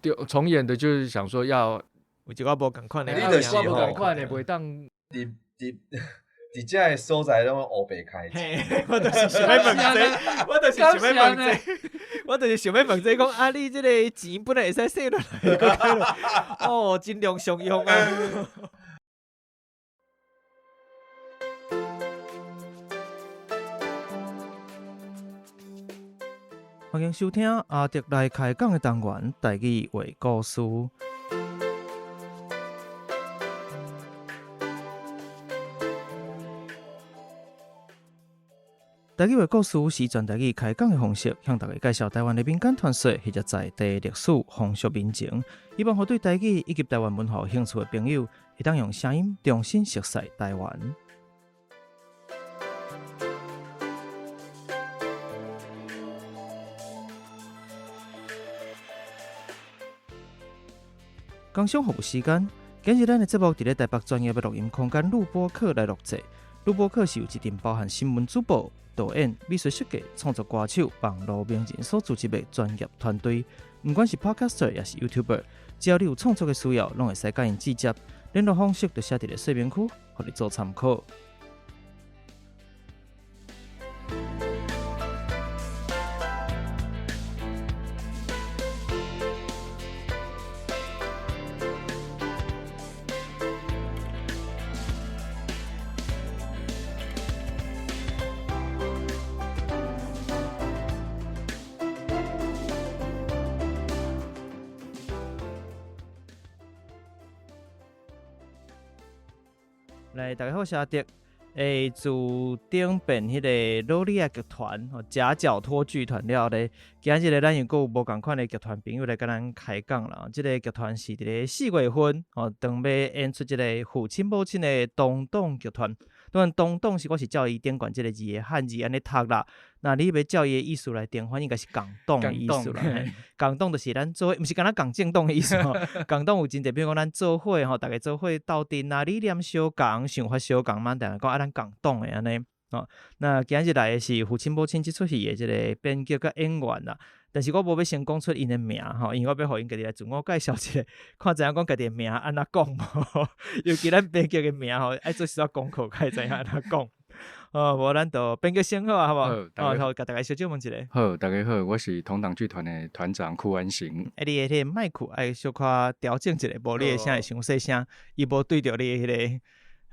對，重演的就是想說要有一寡無仝款的，你就是無仝款的，袂當佇佇佇遮个所在攏烏白開錢。我就是想欲問這個，我就是想欲問這個，我就是想欲問這個，講啊，你這个錢本來會使省落來，閣開落，哦，盡量常用啊。歡迎收聽阿德來開講的單元，台語話故事。台語話故事是全台語開講的方式，向大家介紹台灣的民間傳說或者在地歷史、風俗民情，希望予對台語以及台灣文化有興趣的朋友，會當用聲音重新熟悉台灣。工商服務時間，今日咱的節目佇咧台北專業的錄音空間錄播課來錄製。錄播課是由一陣包含新聞主播、導演、美術設計、創作歌手、網路名人所組織的專業團隊。毋管是 Podcaster 抑是 YouTuber，只要你有創作的需要，攏會使佮𪜶直接聯絡方式，就寫佇咧說明區，予你做參考。來，大家好，我是阿德。欸，自頂遍彼个努力仔劇團吼，夾腳拖劇團了後咧，今日咧咱又閣有無仝款的劇團朋友來佮咱開講啦。這个劇團是佇咧4月份吼，當欲演出這个父親母親的東東劇團。當然，東東是我是照伊頂懸這个字的漢字按呢讀啦。若你欲照伊的意思來轉換，應該是共黨的意思啦。共黨就是咱做伙，毋是干焦共政黨的意思吼。共黨有真濟，比如講咱做伙吼，逐家做伙鬥陣啊，理念相仝，想法相仝嘛，定定講啊，咱共黨的按呢。吼，那今日來的是父親母親這齣戲的這个編劇佮演員啦。但是我無欲先講出𪜶的名吼，因為我欲予𪜶家己來自我介紹一下，看知影講家己的名按怎講無？尤其咱編劇的名吼，愛做小可功課，才會知影按怎講。哦，無咱就編劇先好啊，好無？好，哦，好，共大家小少問一下。好，大家好，我是同黨劇團的團長邱安成。欸，你的彼个麥克愛小可調整一下，無你的聲會傷細聲，伊無對著你的彼个，嘿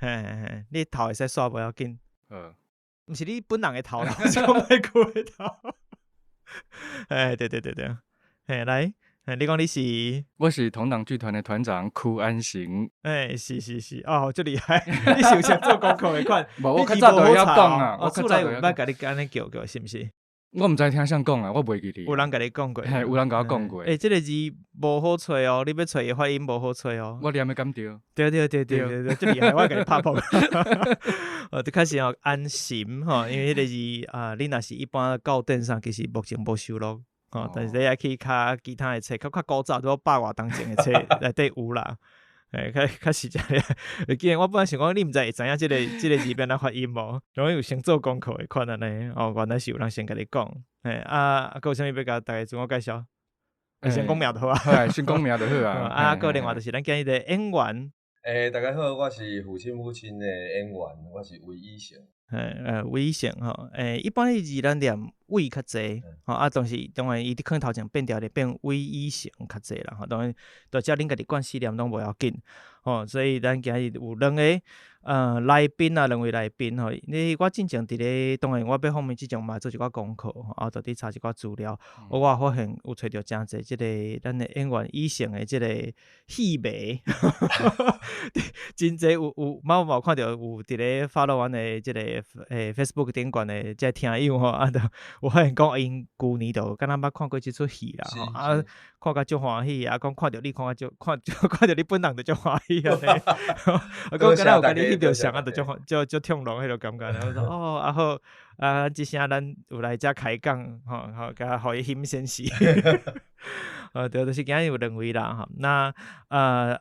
嘿嘿，你頭會使煞無要緊。好。毋是你本人的頭啦，是講麥克的頭。欸，對對對對，嘿，來，你講你是？我是同黨劇團的團長邱安成。欸，是是是，哦，足厲害！你是有先做功課的款。無，我較早就會曉講啊，我厝內有捌共你按呢叫過，是毋是？我毋知聽誰講啊，我袂記得。有人共你講過？嘿，有人共我講過。欸，這个字無好揣哦，你欲揣伊發音無好揣哦。我念得敢對？對對對對對對，足厲害，我共你拍噗。哦，就開始哦，安心吼，因為彼个字啊，你若是一般教典上其實目前無收錄吼，但是你愛去較其他的冊，較較古早都百外當前的冊內底有啦。欸，較較實在咧，既然我本來想講，你毋知會知影這个這个字欲按怎發音無？容易有先做功課的款按呢。哦，原來是有人先共你講。欸，啊，閣有啥物欲共大家自我介紹？先講名就好啊。先講名就好啊。啊，閣另外就是咱今日的演員。欸，大家好，我是父親母親的演員，我是魏以成。欸，魏以成吼，欸，一般彼字咱念魏較濟，吼，啊，但是當然伊佇可能頭前變調咧變魏以成較濟啦，吼，當然，就照恁家己慣勢念攏無要緊，吼，所以咱今日有兩个來賓啊，兩位來賓吼，你我進前佇咧，當然我欲訪問之前嘛做一寡功課，啊，就佇查一寡資料，我發現有揣著誠濟這个咱的演員以成的這个戲迷，真濟有有，嘛有看著有佇咧 follow 阮的這个Facebook 頂懸的這聽友吼，啊，就有發現講𪜶舊年就敢若捌看過這齣戲啦，吼，啊，看甲足歡喜，啊，講看著你看甲足看看著你本人就足歡喜按呢，啊，講敢若有共你翕著相啊，就足歡足足暢融彼落感覺，我說哦，啊好，啊，這聲咱有來遮開講，吼吼，共予伊欣鮮死。對，就是今日有兩位啦，吼。那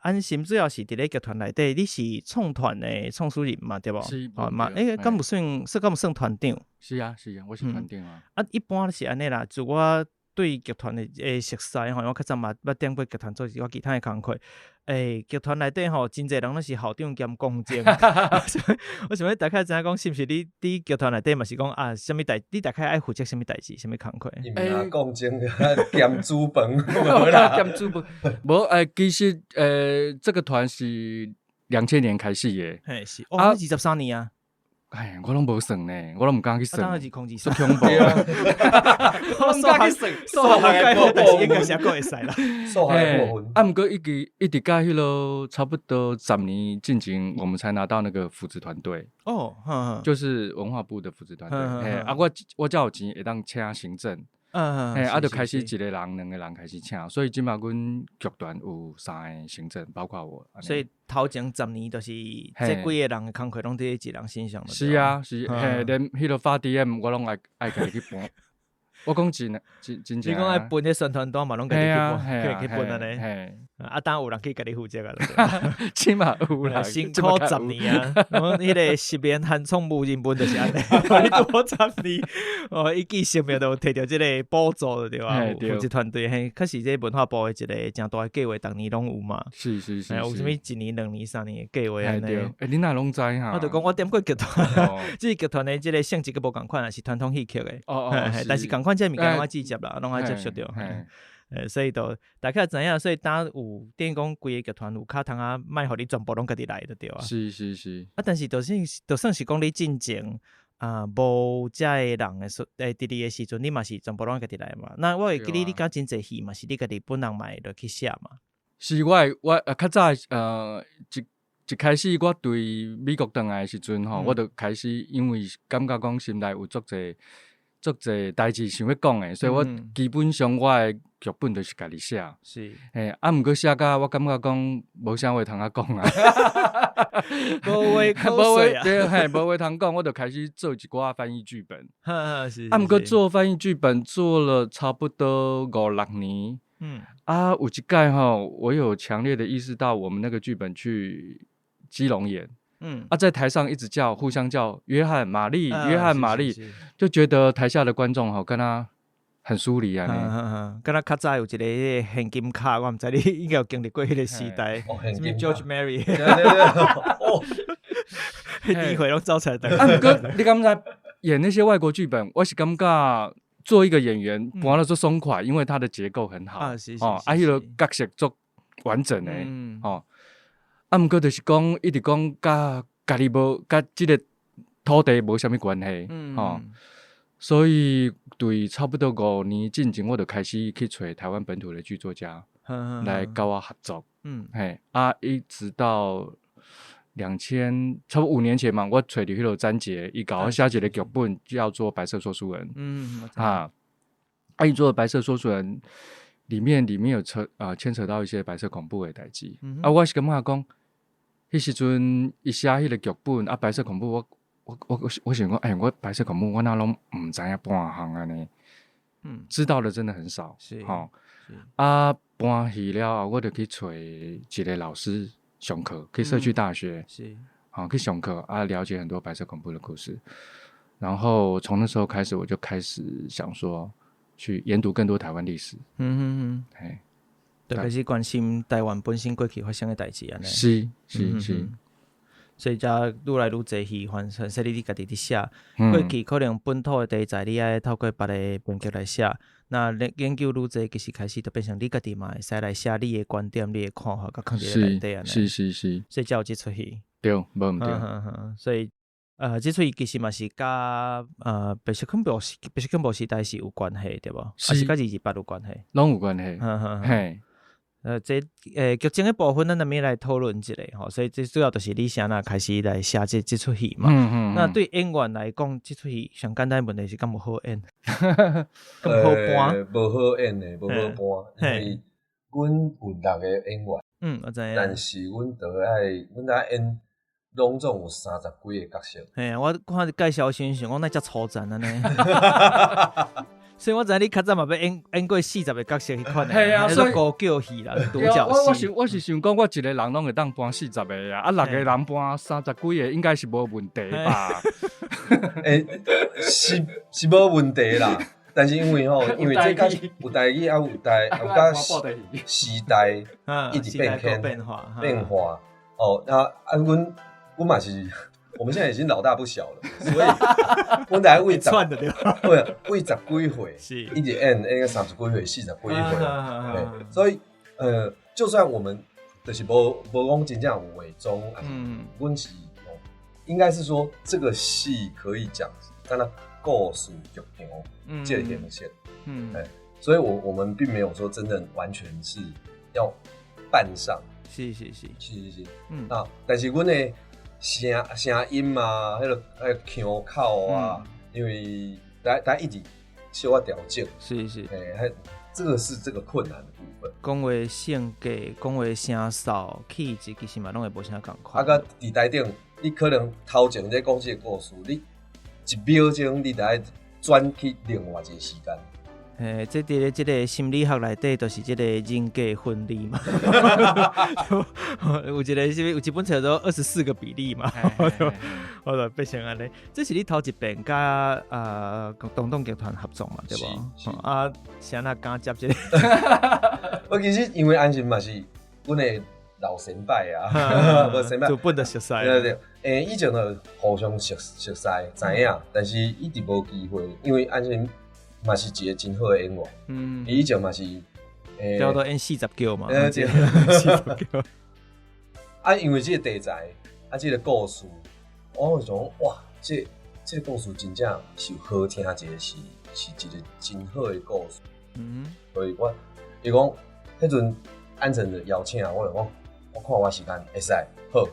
安心主要是佇咧劇團內底，你是創團的創始人嘛，對無？是，吼嘛，欸，敢有算，算敢有算團長？是啊，是啊，我是團長啊。啊，一般是按呢啦，自我對劇團的熟悉吼，我較早嘛捌踮過劇團做一寡其他的工課。劇團內底吼，真濟人攏是校長兼講政。我想欲大概知影講，是毋是你佇劇團內底嘛是講啊，啥物代？你大概愛負責啥物代誌，啥物工課？伊毋若講政兼煮飯，無啦。兼煮飯。無其實這個團是2000年開始的。嘿是，哦，23年啊。哎，我攏無算呢，我攏毋敢去算。啊，當2002 足恐怖。我毋敢去算，數學計好，但是應該是閣會使啦。數學部分。啊，毋過一直一直到彼囉差不多10年進前，我們才拿到那個扶植團隊。就是文化部的扶植團隊。嘿，啊，我才有錢會當請行政。嘿，啊，就開始一個人、兩個人開始請，所以這馬阮劇團有三個行政，包括我。所以頭前十年就是這幾個人的工課攏佇你一人身上。是啊，是，嘿，連彼個發 DM 我攏愛家己去搬。我講真真真正。你講愛分彼宣傳單嘛，攏家己去搬，去分按呢。啊，當有人去共你負責啊。起碼有啦，辛苦十年啊！阮彼個十年寒窗無人問就是按呢，你拄十年，哦，一記性命就提著這個補助對吧？扶植團隊嘿，確實這文化部的一個誠大的計劃，逐年攏有嘛。有啥物一年、兩年、三年的計劃按呢？欸，你哪攏知哈？我就講我踮過劇團，這個劇團的這個性質閣無仝款啊，是傳統戲曲的。但是仝款這個物件攏愛接啦，攏愛接觸著。所以就大概知影，所以當有等於講規个劇團有較通啊，莫予你全部攏家己來就對啊。是是是。啊，但是就算是講你進前啊無遮个人的時，佇你的時陣，你嘛是全部攏家己來嘛。那我會記得你講真濟戲嘛，是你家己本人嘛會落去寫嘛。是我較早一開始我對美國轉來的時陣吼，我就開始因為感覺講心內有足濟足濟代誌想欲講的，所以我基本上我的劇本就是家己寫。嘿，啊，毋過寫甲我感覺講無啥話通啊講啊。無話可說啊。對，嘿，無話通講，我就開始做一寡翻譯劇本。啊，毋過做翻譯劇本做了差不多五六年。啊，有一擺吼，我有強烈的意識到，我們那個劇本去基隆演。啊，在台上一直叫，互相叫約翰、瑪麗、約翰、瑪麗，就覺得台下的觀眾吼，敢若很疏離啊。敢若較早有一个現金卡，我毋知你應該有經歷過彼個時代。什麼 George Mary？哦，彼年歲攏走出來。啊，毋過你敢知演那些外國劇本，我是感覺做一個演員，搬得足爽快，因為它的結構很好。哦，啊，彼個角色足完整的，哦。啊，毋過就是講，一直講佮家己無佮這個土地無啥物關係，吼。所以對差不多5年進前，我就開始去揣台灣本土的劇作家來佮我合作。嘿，啊，一直到2000，差不多5年前嘛，我揣著彼個詹傑，伊共我寫一個劇本叫做《白色說書人》。啊，啊，伊做《白色說書人》裡面有牽扯到一些白色恐怖的代誌。啊，我是感覺講，彼時陣伊寫彼個劇本啊，白色恐怖，我想講，欸，我白色恐怖，我哪攏毋知影半項按呢？知道的真的很少。吼，啊，搬戲了後，我就去揣一個老師上課，去社區大學，吼，去上課啊，了解很多白色恐怖的故事。然後從那時候開始，我就開始想說，去研讀更多台灣歷史。嘿，就開始關心台灣本身過去發生的代誌按呢。是是是。所以才愈來愈濟戲，反正你家己佇寫。過去可能本土的題材，你愛透過別个編劇來寫。那研究愈濟，其實開始就變成你家己嘛會使來寫你的觀點、你的看法，佮囥佇內底按呢。所以才有這齣戲。對，無毋對。所以，這齣戲其實嘛是佮白色恐怖時代是有關係，對無？抑是佮228有關係？攏有關係。嘿。這劇情的部分，咱後面來討論一下吼。所以這主要就是你啥若開始來寫這齣戲嘛。那對演員來講，這齣戲上簡單問題是敢有好演？敢有好搬？無好演的，無好搬，因為阮有六個演員。嗯，我知影。但是阮著愛演，攏總有三十幾个角色。嘿啊，我看介紹時想講哪遮粗殘按呢。所以我知影你較早嘛欲演過40個角色彼款的，嘿啊，所以孤腳戲啦，獨角戲。我是想講，我一個人攏會當搬40個啊，啊六個人搬三十幾個，應該是無問題吧？欸，是無問題啦。但是因為吼，因為這個有台語啊，有台有佮時代一直變遷變化哦。那啊，阮嘛是，我們現在已經老大不小了，所以阮大概為十對，為十幾歲，一直演演個三十幾歲、四十幾歲，對，所以就算我們就是無講真正有偽裝，嗯，阮是應該是說這個戲可以講，敢若故事劇場這個形式，嗯，所以我們並沒有說真正完全是要扮上，是是是是是是，嗯，啊，但是阮的聲音啊，彼個腔口啊，因為大家一直小可調整，是是，欸，這個是這個困難的部分。講話性格，講話聲調、氣質，其實嘛攏會無啥仝款。啊，佮佇台頂，你可能頭前咧講這個故事，你一秒鐘你就愛轉去另外一個時間。嘿，這佇咧這個心理學內底，就是這個人格分離嘛。有一個是有一本冊做24個比例嘛。好了，變成按呢。這是你頭一遍佮東東劇團合作嘛，對無？啊，啥人敢接這個？我其實因為安心嘛是阮的老先輩啊，無先輩，就本就熟似。對對對，以前就互相熟熟似知影，但是一直無機會，因為安心嘛是一個真好的演員，嗯，伊以前嘛是，差不多演40叫嘛，對，40叫。啊，因為這個題材，啊，這個故事，我就想哇，這個故事真正是好聽，一個是一個真好的故事。嗯，所以我伊講，彼陣安誠就邀請我，就講，我看我時間會使，好，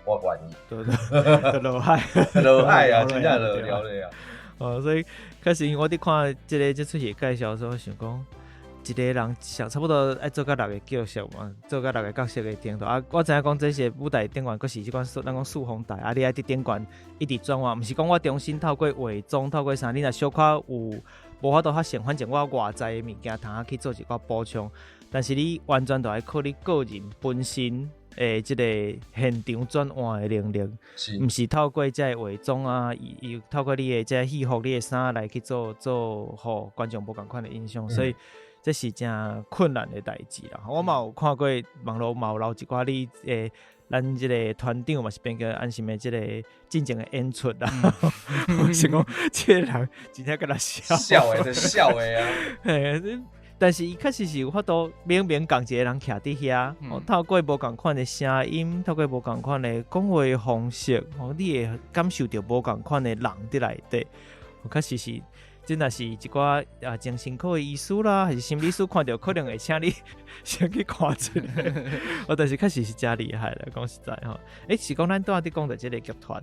我願意。對對，落海，落海啊，真正落了咧啊。哦，所以開始我佇看這個這齣戲介紹的時候，想講一個人想差不多愛做到六個角色嘛，做到六個角色的程度啊。我知影講這些舞台頂懸，閣是這款咱講四方台啊，你愛佇頂懸一直轉換，毋是講我重新透過化妝透過啥，你若小可有無法度較成，反正我外在的物件通去做一寡補充，但是你完全都愛靠你個人本身的這個現場轉換的能力，毋是透過這個化妝啊，伊透過你的這個戲服、你的衫來去做做，予觀眾無仝款的印象，所以這是誠困難的代誌啦。我嘛有看過網路嘛有留一寡你的，咱這個團長嘛是變個安心的這個進前的演出啦。我是講這個人真正敢若笑笑的就笑的啊。但是伊確實是有法度明明仝一個人徛佇遐，透過無仝款的聲音，透過無仝款的講話方式，你會感受著無仝款的人佇內底。確實是，真若是一寡啊精神科的醫師啦，還是心理師看著可能會請你先去看一下。哦，但是確實是誠厲害啦，講實在吼。欸，是講咱拄仔佇講著這個劇團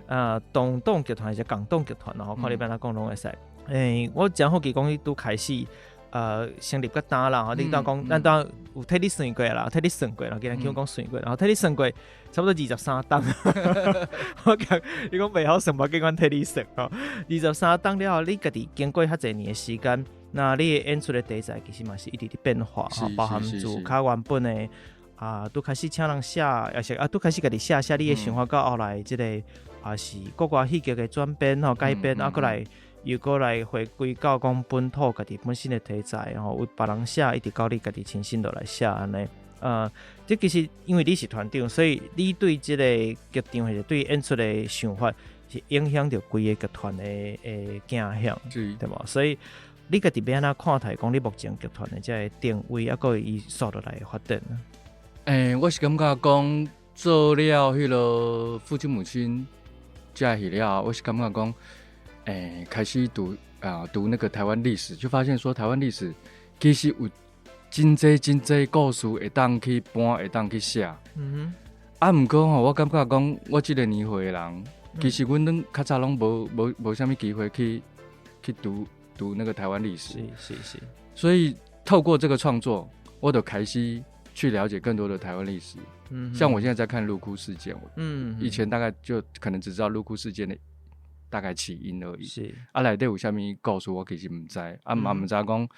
啊，東東劇團還是港東劇團吼，看你欲按怎講攏會使。欸，我誠好奇講你拄開始。成立較早啦，吼，你當講，咱當有替你算過啦，替你算過啦，今日聽講算過，然後替你算過，差不多23檔。我講，你講袂曉算，無緊阮替你算吼。23檔了後，你家己經過遐濟年的時間，那你的演出的題材其實嘛是一直佇變化，吼，包含自較原本的啊，拄開始請人寫，也是啊，拄開始家己寫寫你的想法，到後來這個啊是國外戲劇的轉變吼，改變啊，閣來。又閣來回歸到講本土家己本身的題材吼，有別人寫，一直到你家己親身落來寫按呢。這其實因為你是團長，所以你對這個劇場或者對演出的想法，是影響著規个劇團的走向，對無？所以你家己欲按怎看待講你目前劇團的這個定位，抑閣伊紲落來的發展？欸，我是感覺講做了彼個父親母親這戲了，我是感覺講。欸，開始讀啊，讀那個台灣歷史，就發現說台灣歷史其實有真濟真濟故事會當去搬，會當去寫。嗯哼。啊，毋過吼，我感覺講，我這個年歲的人，其實阮攏較早攏無啥物機會去讀那個台灣歷史。是是是。所以透過這個創作，我就開始去了解更多的台灣歷史。嗯。像我現在在看鹿窟事件，嗯，以前大概就可能只知道鹿窟事件的大概起因而已。是啊，內底有啥物故事，我其實毋知，啊嘛毋知講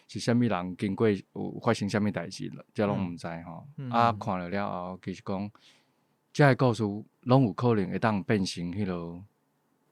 是啥物人經過有發生啥物代誌，這攏毋知吼。啊，看了了後，其實講這个故事攏有可能會當變成彼個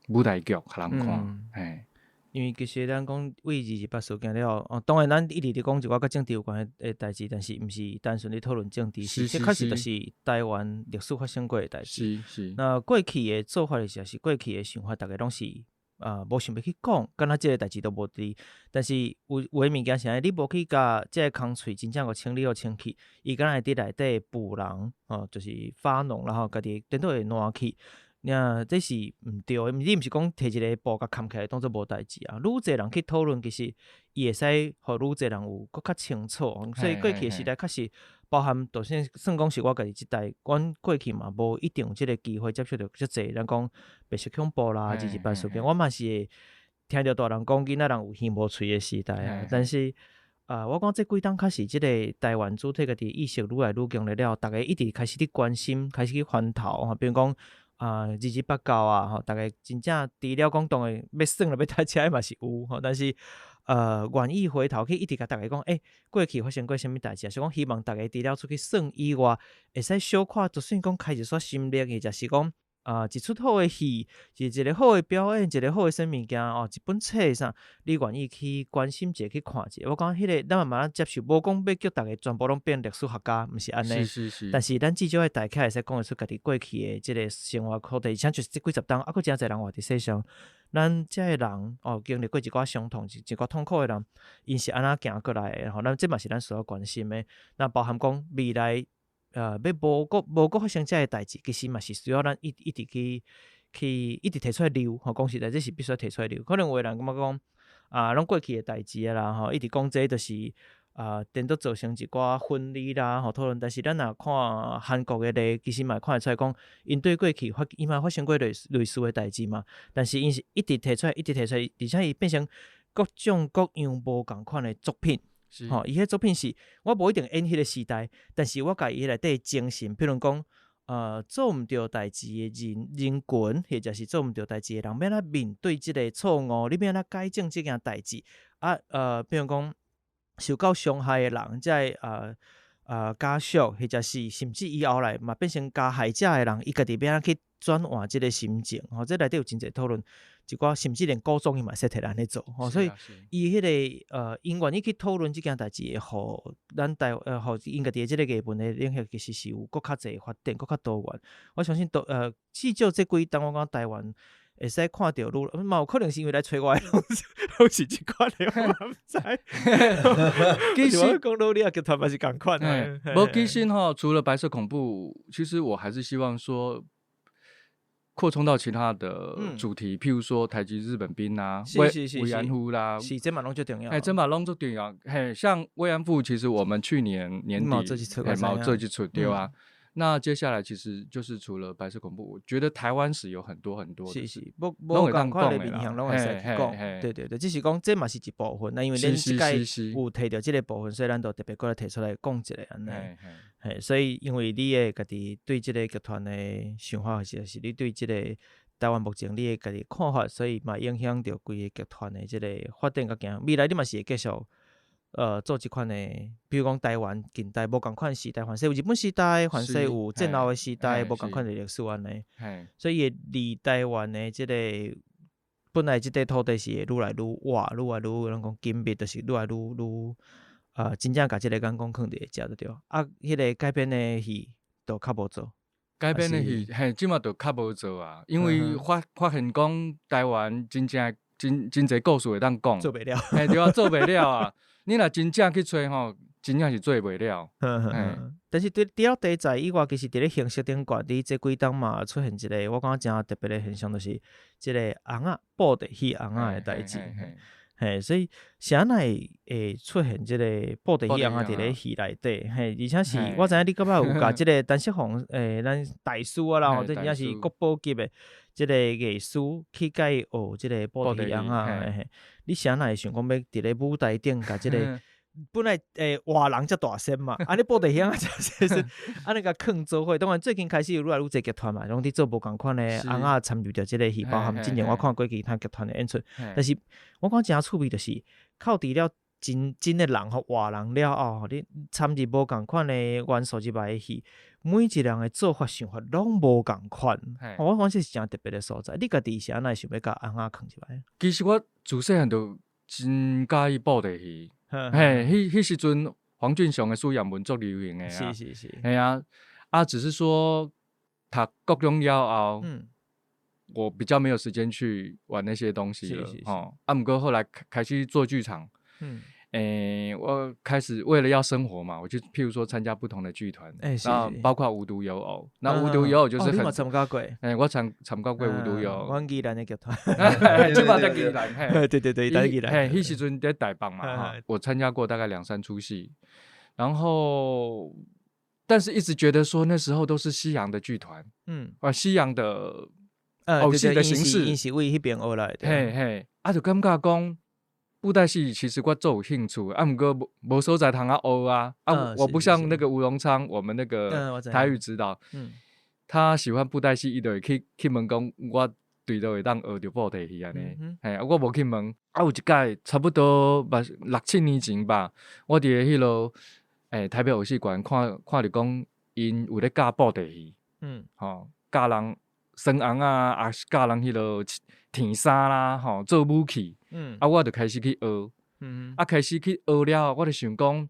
舞台劇，予人看。嘿。因為其實咱講為228事件了後，哦，當然咱一直佇講一寡佮政治有關的代誌，但是毋是單純咧討論政治，是這確實就是台灣歷史發生過的代誌。那過去的做法是，是過去的想法，逐家攏是啊，無想欲去講，敢若這个代誌都無佇。但是有有的物件是按呢，你無去共這个空喙真正予清理好清氣，伊敢若會佇內底腐膿，哦，就是發膿，然後家己顛倒會爛去。爾這是毋對的，你毋是講提一个布共蓋起來當做無代誌啊？愈濟人去討論，其實伊會使予愈濟人有閣較清楚。所以過去的時代確實包含，就算算講是我家己這代，阮過去嘛無一定有這个機會接觸著遮濟，咱講白色恐怖啦、228事件，我嘛是會聽著大人講囡仔人有耳無喙的時代啊。但是啊，我講這幾冬確實這个台灣主體家己意識愈來愈強烈了，逐家一直開始咧關心，開始去翻頭，吼，比如講。啊，228啊，吼，逐家真正除了講當然欲耍了欲開車嘛是有吼，但是願意回頭去一直共逐家講，欸，過去發生過啥物代誌，是講希望逐家除了出去耍以外，會使小可，就算講開一撮心力，或者是講啊，一齣好的戲，是一个好的表演，一个好的啥物件哦，一本冊啥，你願意去關心一下，去看一下。我感覺彼个咱慢慢接受，無講欲叫逐家全部攏變歷史學家，毋是按呢。但是咱至少愛大概會使講會出家己過去的這个生活課題，而且就是這幾十冬，猶閣誠濟人活佇世上，咱這个人哦，經歷過一寡傷痛、一寡痛苦的人，𪜶是按怎行過來的？吼，咱這嘛是咱需要關心的。那包含講未來。欲無閣無閣發生這个代誌，其實嘛是需要咱一直去去一直提出來留，吼，講實在，這是必須提出來留。可能有的人感覺講，啊，攏過去的代誌啊啦，吼，一直講這就是啊，顛倒造成一寡分離啦，吼，討論。但是咱若看韓國的例，其實嘛看會出來講，𪜶對過去發，伊嘛發生過類類似的代誌嘛。但是𪜶是一直提出來，一直提出來，而且伊變成各種各樣無仝款的作品。吼，伊彼作品是，我無一定演彼个時代，但是我共伊內底精神，比如講，做毋著代誌的人人群，或者是做毋著代誌的人，欲按怎面對這个錯誤，你欲按怎改正這件代誌？啊，比如講，受到傷害的人，這个家屬，或者是甚至伊後來嘛變成加害者的人，伊家己欲按怎去轉換這个心情？吼，這內底有真濟討論。一寡甚至連古裝伊嘛會使提來按呢做，吼，所以伊彼个𪜶願意去討論這件代誌，會予咱台予𪜶家己的這个藝文的領域，其實是有閣較濟發展，閣較多元。我相信都至少這幾冬我感覺台灣會使看著愈，嘛有可能是因為來揣我的攏是這款的，我毋知。其實講努力啊，劇團嘛是仝款的。無其實吼，除了白色恐怖，其實我還是希望說。擴充到其他的主題，譬如說台籍日本兵啊，慰安婦啦，是這嘛攏足重要。欸，這嘛攏足重要。嘿，像慰安婦，其實我們去年年底，欸，嘛做一齣對啊。那接下來其實就是除了白色恐怖，我覺得台灣史有很多很多，是是，無無仝款的面向攏會使去講。對對對，只是講這嘛是一部分。那因為咱這擺有提著這个部分，所以咱就特別閣來提出來講一下按呢。嘿，所以因為你的家己對這个劇團的想法，或者是你對這个台灣目前你的家己看法，所以嘛影響著規个劇團的這个發展佮行。未來你嘛是會繼續做這款的，比如講台灣近代無仝款時代，凡勢有日本時代，凡勢有戰後的時代，無仝款的歷史按呢。所以離台灣的這个本來這塊土地是會愈來愈倚，愈來愈咱講緊密，就是愈來愈愈。真正共這个眼光囥佇遮就對。啊，彼个改編的戲就較無做。改編的戲，嘿，這馬就較無做啊，因為發現講台灣真正真真濟故事會當講。做袂了。嘿，對啊，做袂了啊！你若真正去揣吼，真正是做袂了。但是對除了題材以外，其實佇咧形式頂懸，佇這幾冬嘛出現一个我感覺誠特別的現象，就是這個尪仔布袋戲尪仔的代誌。嘿，所以是按怎會出現這個布袋戲尪仔佇咧戲內底？嘿，而且是我知影你閣捌有共這个陳世宏咱大師啊啦，吼，這真正是國寶級的這个藝師去共伊學這个布袋戲尪仔。嘿，你是按怎會想講欲佇咧舞台頂共這个本來活人遮大身嘛，啊你布袋戲尪仔遮細身，按呢共囥做伙。當然最近開始有愈來愈濟劇團嘛，攏佇做無仝款的尪仔參與著這个戲，包含之前我看過其他劇團的演出，但是我感覺誠趣味，就是扣除了真真的人吼，活人了後，吼，你參入無仝款的元素入來的戲，每一個人的做法想法攏無仝款。我講這是誠特別的所在。你家己是按怎想欲共尪仔囥入來？其實我自細漢就真佮意布袋戲，嘿，彼時陣黃俊雄的蘇養文足流行的啊，嘿啊，啊，只是說讀國中了後，我比較沒有時間去玩那些東西了，吼。啊，毋過後來開始做劇場，我開始為了要生活嘛，我就譬如說參加不同的劇團，那包括無獨有偶，那無獨有偶就是很，參加過，我參加過無獨有偶，阮宜蘭的劇團，這擺在宜蘭，嘿，對對對，在宜蘭，嘿，彼時陣佇台北嘛，我參加過大概兩三齣戲，然後，但是一直覺得說那時候都是西洋的劇團，啊，西洋的偶戲的形式，𪜶是為彼邊學來的，嘿嘿，啊，就感覺講。布袋戲其實我足有興趣，啊，毋過無所在通啊學啊，啊，我不像那個吳榮昌，我們那個台語指導，他喜歡布袋戲，伊就會去問講，我佗落會當學著布袋戲按呢，嘿，我無去問，啊，有一擺差不多六七年前吧，我佇彼落台北偶戲館看著講，𪜶有咧教布袋戲，吼，教人耍尪仔，啊是教人彼落添衫啦，吼，做武器。啊，我就開始去學，啊，開始去學了後，我就想講，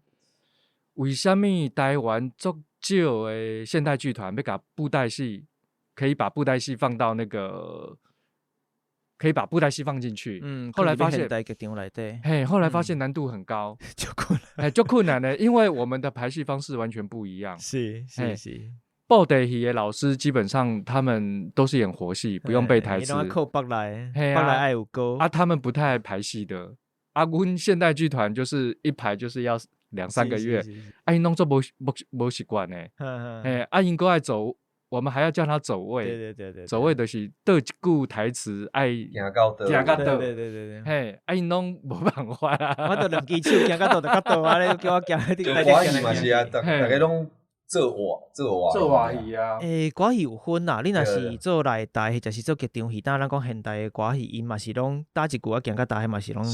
為啥物台灣足少的現代劇團欲共布袋戲，可以把布袋戲放到那個，可以把布袋戲放進去。後來發現，嘿，後來發現難度很高，足困難，嘿，足困難的，因為我們的排戲方式完全不一樣。布袋戲的老師基本上他們都是演活戲，不用背台詞。靠北來，北來愛有歌。啊，他們不太排戲的。啊，阮現代劇團就是一排就是要兩三個月，啊，𪜶攏足無習慣的。嘿，啊，𪜶閣愛走，我們還要叫他走位。走位就是佗一句台詞愛行到佗。行到佗。嘿，啊，𪜶攏無辦法啊。我都兩支手行到佗就較佗啊，你叫我行。就歌戲嘛是啊，逐家攏做活做活戲啊！歌戲有分啦，你若是做內台或者是做劇場戲，當咱講現代的歌戲，𪜶嘛是攏打一句仔行較佗，彼嘛是攏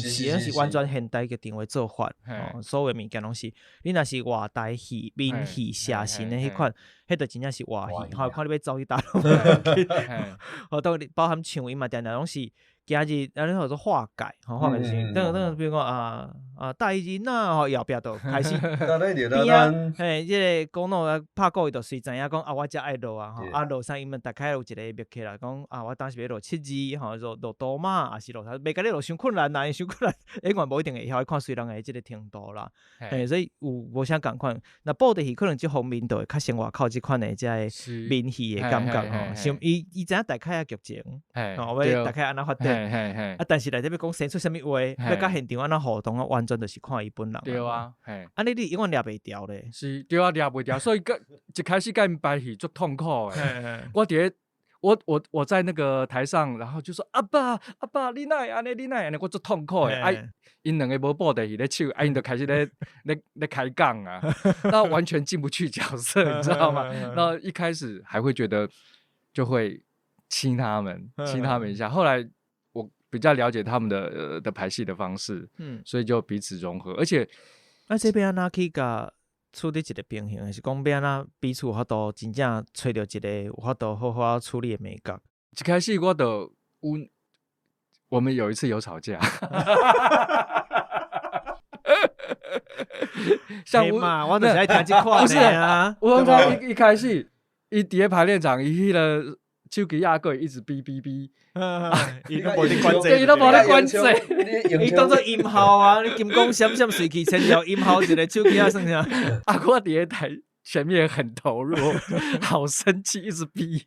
是完全現代劇場的做法。哦，所有的物件攏是。你若是外台戲、民戲、寫神的彼款，彼就真正是活戲，吼，看你欲走去佗攏無要緊。哦，當包含唱，𪜶嘛定定攏是。今日啊，你叫做化解，吼，化解就是等等，比如講啊，大人啊，吼，後壁就開始邊仔，嘿，這個講腦啊拍鼓伊就隨知影講啊，我遮愛落啊，吼，啊落啥，𪜶們大概有一個默契啦，講啊，我當時欲落七字，吼，落哆媽，抑是落啥，袂共你落傷困難啦，傷困難，演員無一定會曉，看隨人的這個程度啦，嘿，所以有無啥仝款。若布袋戲可能這方面就會較生活靠這款的這个民戲的感覺吼，像伊知影大概的劇情，吼，欲大概按怎發展。啊！但是內底欲講生出啥物話，欲佮現場按怎互動啊，完全就是看伊本人。對啊，嘿。按呢你永遠掠袂牢咧。是，對啊，掠袂牢，所以佮一開始共𪜶排戲足痛苦的。我佇咧，我在那個台上，然後就說阿爸阿爸，你哪會按呢？你哪會按呢？我足痛苦的。啊，𪜶兩个無布袋戲咧唱，啊，𪜶就開始咧開講啊，那完全進不去角色，你知道嗎？那一開始還會覺得就會親他們，親他們一下，後來。比較了解他們的排戲的方式，所以就彼此融合，而且，啊，這欲按怎去共處理一個平衡，還是講欲按怎彼此有法度真正揣著一個有法度好好處理的眉角？一開始我就我們有一次有吵架，像我嘛，我就是愛聽這款的啊。我剛一開始，伊佇咧排練場，伊彼個手機抑閣一直嗶嗶嗶，伊攏無咧管制，伊攏無咧管制，伊當做音效啊！你金光閃閃，隨去千條音效一个手機啊算啥？啊，我佇咧台前面很投入，好生氣，一直嗶。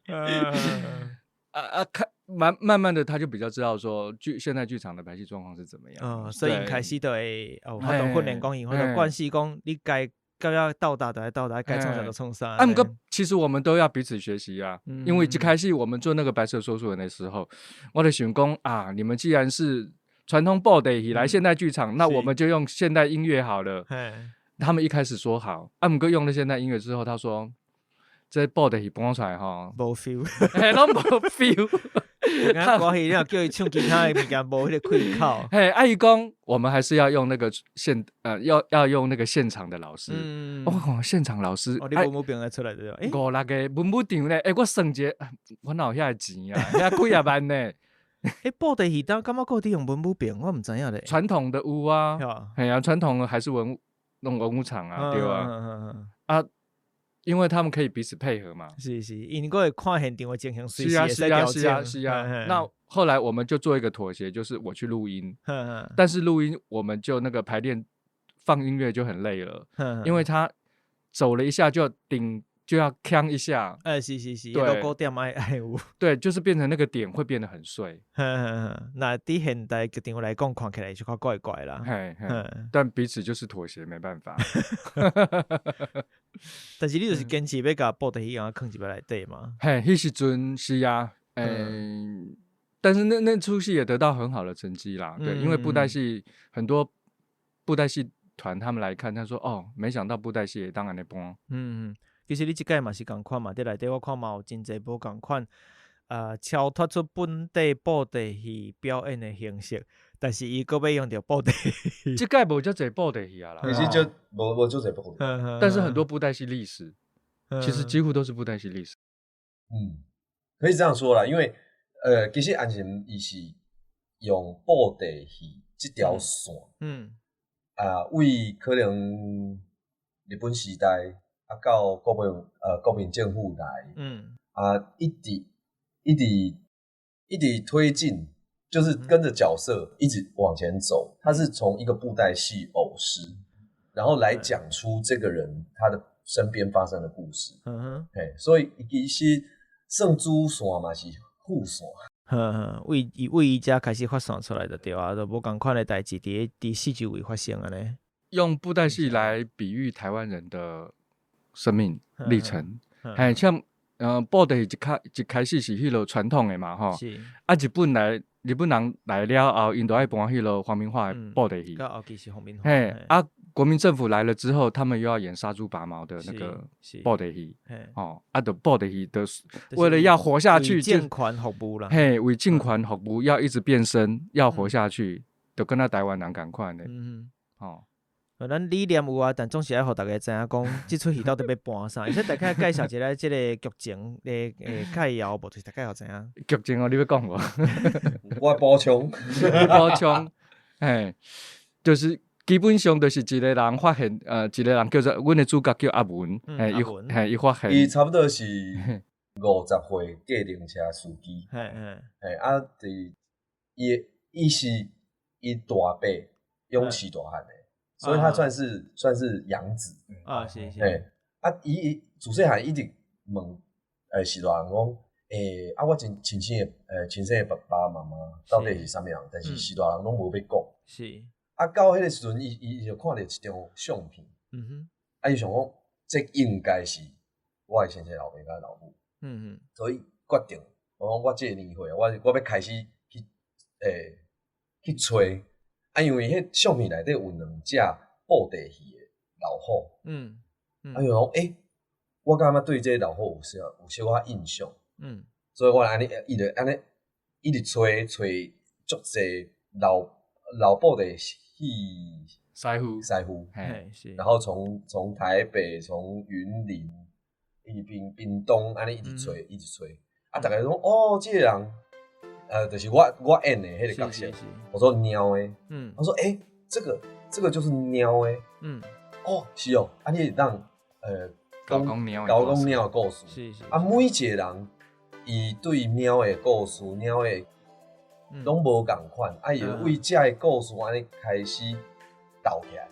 啊，看慢慢慢的，他就比較知道說現在劇場的排戲狀況是怎麼樣。哦，所以開始就會哦，有法度訓練講，有法度慣勢講，你該。該要到達就到達，該創啥就創啥。啊，毋過其實我們都要彼此學習啊。因為一開始我們做那個白色說書人的時候，我就想講啊，你們既然是傳統布袋戲來現代劇場，那我們就用現代音樂好了。他們一開始說好，啊，毋過用了現代音樂之後，他說這布袋戲搬出來吼，無 feel，嘿，攏無 feel。歌戲你若叫伊唱其他的物件，無彼个開口。嘿，啊伊講，我們還是要用那個現，要用那個現場的老師。哦，現場老師，哦，你文武兵出來對。五六个文武場咧，欸，我算一下，我哪有遐个錢啊？遐幾仔萬呢？欸，布袋戲當感覺閣有佇用文武兵，我毋知影咧。傳統的有啊，嘿啊，傳統的還是文弄文武場啊，對啊，啊。因為他們可以彼此配合嘛，是是，因為會看現場的情形，是啊是啊是啊是啊。那後來我們就做一個妥協，就是我去錄音，但是錄音我們就那個排練放音樂就很累了，因為他走了一下就頂就要鏘一下，哎，是是是，對，鼓點愛愛有，對，就是變成那個點會變得很碎。那佇現代劇場來講，看起來就較怪怪啦。嘿，但彼此就是妥協，沒辦法。但是你就是堅持欲共布袋戲尪囥入來內底嘛？嘿，彼時陣是啊，但是那齣戲也得到很好的成績啦。對，因為布袋戲很多布袋戲團他們來看，他說：哦，沒想到布袋戲會當按呢搬。嗯嗯，其實你這屆嘛是仝款嘛，佇內底我看嘛有真濟無仝款，超脫出本地布袋戲表演的形式，但是伊閣欲用著布袋戲。這屆無遮濟布袋戲啊啦，其實就無遮濟布袋戲，但是很多布袋戲歷史，其實幾乎都是布袋戲歷史。嗯，可以這樣說啦，因為其實安心伊是用布袋戲這條線，啊，為可能日本時代啊到國民政府來，啊，一直一直一直推進，就是跟着角色一直往前走。他是從一個布袋戲偶師，然後來講出這個人他的身邊發生的故事。嘿，所以其實算主線嘛是副線。呵呵，為伊為伊遮開始發散出來就對啊，就無仝款的代誌佇四周圍發生按呢。用布袋戲來比喻台灣人的生命歷程，嘿，像布袋戲一開始是彼个傳統的嘛，吼，啊，日本人來了後，𪜶就愛搬彼个皇民化的布袋戲。到後期是皇民化。嘿，啊，國民政府來了之後，他們又要演殺豬拔毛的那個布袋戲，哦，啊，就布袋戲的，為了要活下去，為政權服務啦。嘿，為政權服務，要一直變身，要活下去，就跟那台灣人仝款的，哦。咱理念有啊，但總是愛予大家知影講，這齣戲到底欲搬啥？而且大概介紹一下這个劇情的概要無？就是大概予知影。劇情哦，你欲講無？我補充，補充，嘿，就是基本上就是一個人發現，一個人叫做阮的主角叫阿文，嘿，伊嘿，伊發現，伊差不多是50歲計程車司機，嘿，啊，佇伊伊是伊大伯養飼大漢的。所以他算是養子啊，是是。欸，啊，伊自細漢一直問，序大人講，欸，啊，我真親生的，親生的爸爸媽媽到底是啥物人？但是序大人攏無欲講。啊，到彼个時陣，伊就看著一張相片。啊，伊想講，這應該是我的親生老爸佮老母。所以決定，我講我這个年歲，我欲開始去，去揣。啊，因為彼相片內底有兩隻布袋戲的老虎。啊，伊講，欸，我感覺對這个老虎有小可印象。所以我按呢，伊就按呢，一直揣揣足濟老布袋戲師傅，師傅，然後從台北，從雲林，一直屏東，按呢一直揣，一直揣。啊，逐家攏哦，這个人，就是我演的彼个角色。我說貓的，我說欸，這個就是貓的，哦，是哦，啊，你會當講貓講貓的故事，啊，每一個人伊對貓的故事，貓的攏無仝款，啊，伊就為這个故事按呢開始鬥起來。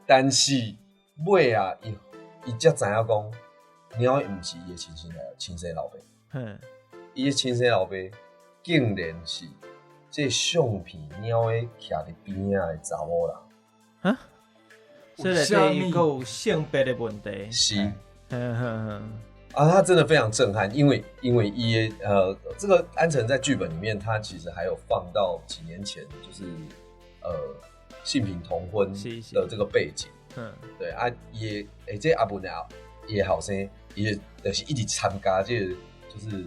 但是尾仔，伊才知影講，貓毋是伊的親生老爸。伊的親生老爸竟然是這相片貓的徛佇邊仔的查某人。哈？所以這伊閣有性別的問題。是。啊，他真的非常震撼，因為伊這個安城在劇本裡面，他其實還有放到幾年前，就是性平同婚的這個背景。對啊，伊的這個阿文啊，伊的後生，伊就是一直參加這個，就是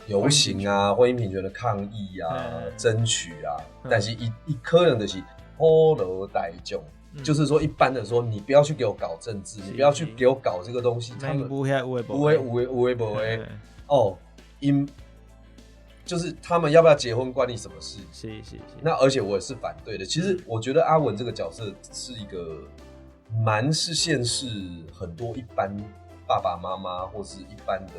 游行啊，婚姻平权的抗议啊，争取啊，但是伊伊可能就是普罗大众，就是说一般的说，你不要去给我搞政治，你不要去给我搞这个东西，他们不会有不会有的有的无的哦，𪜶就是他们要不要结婚关你什么事？那而且我也是反对的。其实我觉得阿文这个角色是一个蛮是现实很多一般爸爸妈妈或是一般的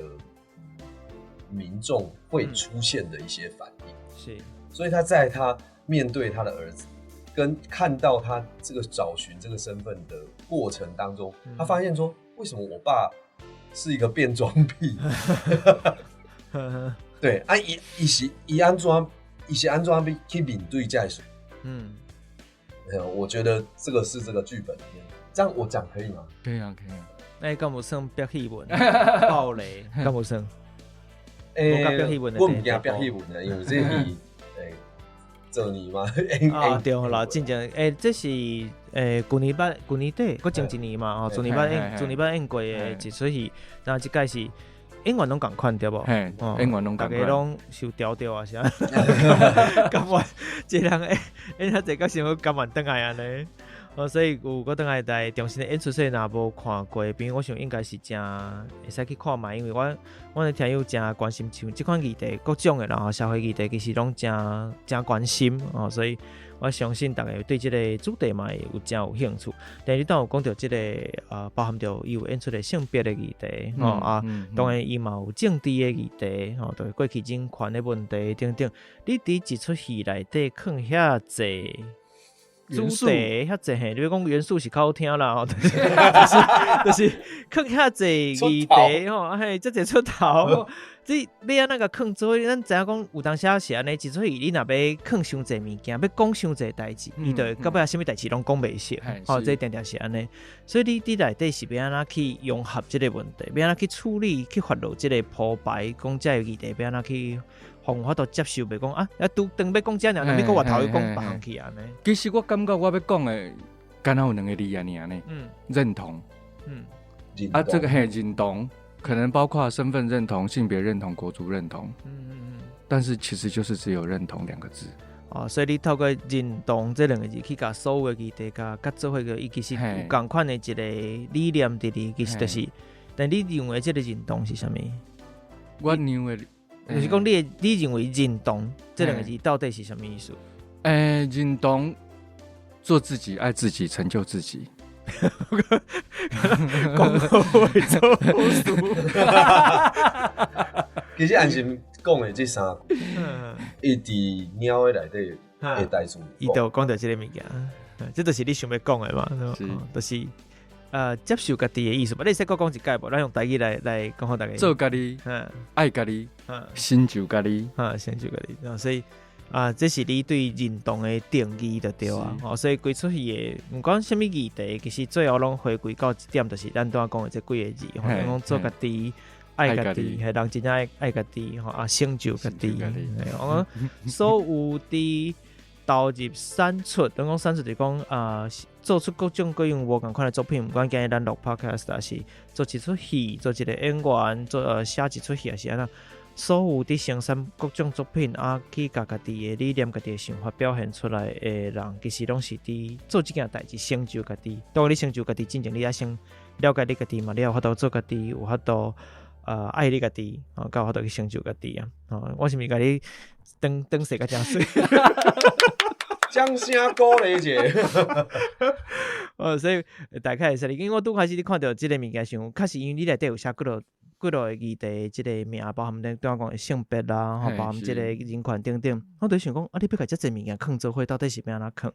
民众会出现的一些反应。所以他在他面对他的儿子，跟看到他这个找寻这个身份的过程当中，他发现说，为什么我爸是一个变装癖？对啊，伊伊是伊按怎，伊是按怎欲去面对这事？没有，我觉得这个是这个剧本里面，这样我讲可以吗？可以啊，可以啊。那敢有算白戏文？爆雷敢有算？欸，我毋惊白戏文的，因为这是做年嘛。啊，对啦，真正这是旧年捌，旧年底，阁前一年嘛，哦，去年捌演，去年捌演过的一出戏，然后这届是。演员拢仝款对无？嘿，演员拢仝款。大家拢受调调啊啥？甘愿这人演遐济，阁想欲甘愿转来按呢？哦，所以有阁转来来重新的演出，所以若无看过的朋友，我想应该是诚会使去看觅，因为阮的听友诚关心像这款议题，各种的啦，社会议题其实拢诚诚关心哦，所以我相信大家对这个主题嘛会有诚有兴趣。但你当有讲著这个包含著伊有演出的性别的议题，吼啊，当然伊嘛有政治的议题，吼，就是过去人权的问题等等。你伫一出戏内底囥遐济主题遐济嘿，你欲讲元素是较好听啦，吼，就是囥遐济议题吼，嘿，遮济出头，这欲按怎共囥做伙？咱知影讲有当时是按呢，一出戏你若欲囥伤济物件，欲讲伤济代志，伊就会到尾仔啥物代志拢讲袂成，吼，这定定是按呢。所以你伫内底是欲按怎去融合这个问题，欲按怎去处理、去发落这个铺排，讲这个议题欲按怎去？予有法度接受，袂讲啊，啊，拄当欲讲这尔，你阁回头去讲别项去按呢。其实我感觉我欲讲的，敢若有两个字按呢按呢，认同，啊，这个嘿认同，可能包括身份认同、性别认同、国族认同，但是其实就是只有认同两个字。哦，所以你透过认同这两个字去共所有的议题共佮做伙个，伊其实有仝款的一个理念伫里，其实就是，但你认为这个认同是啥物？我认为。就是讲，你认为认同这两个字到底是啥物意思？认同做自己，爱自己，成就自己。讲好话做好事。其实安心讲的这三句，伊伫猫的内底的台词，伊就讲著这个物件，这就是你想欲讲的嘛？是，就是。接受家己的意思嘛？你会使阁讲一摆无？咱用台语来讲予大家。做家己，爱家己，成就家己，成就家己。所以啊，这是你对认同的定义就对啊。哦，所以规出戏的，毋管啥物议题，其实最后拢回归到一点，就是咱拄仔讲的这几个字，吼，讲做家己，爱家己，彼人真正爱爱家己，吼啊，成就家己。我讲所有的投入产出，等讲产出就是讲啊，做出各种各样无仝款的作品，毋管今日咱录 podcast，抑是做一出戏，做一个演员，做写一出戏，抑是按怎，所有伫生产各种作品啊，去共家己的理念、家己的想法表现出来的人，其实拢是伫做这件代志，成就家己。当你成就家己，进前你爱先了解你家己嘛，你有法度做家己，有法度爱你家己，啊，才有法度去成就家己啊。我是毋是共你转转势甲诚媠？掌声鼓励一下。哦，所以大概会使，因为我拄开始你看著这个物件时，确实因为你内底有写几落几落个议题，这个名包含咱拄仔讲的性别啦，吼，包含这个人权等等。我就想讲，啊，你欲共遮济物件囥做伙，到底是欲按怎囥？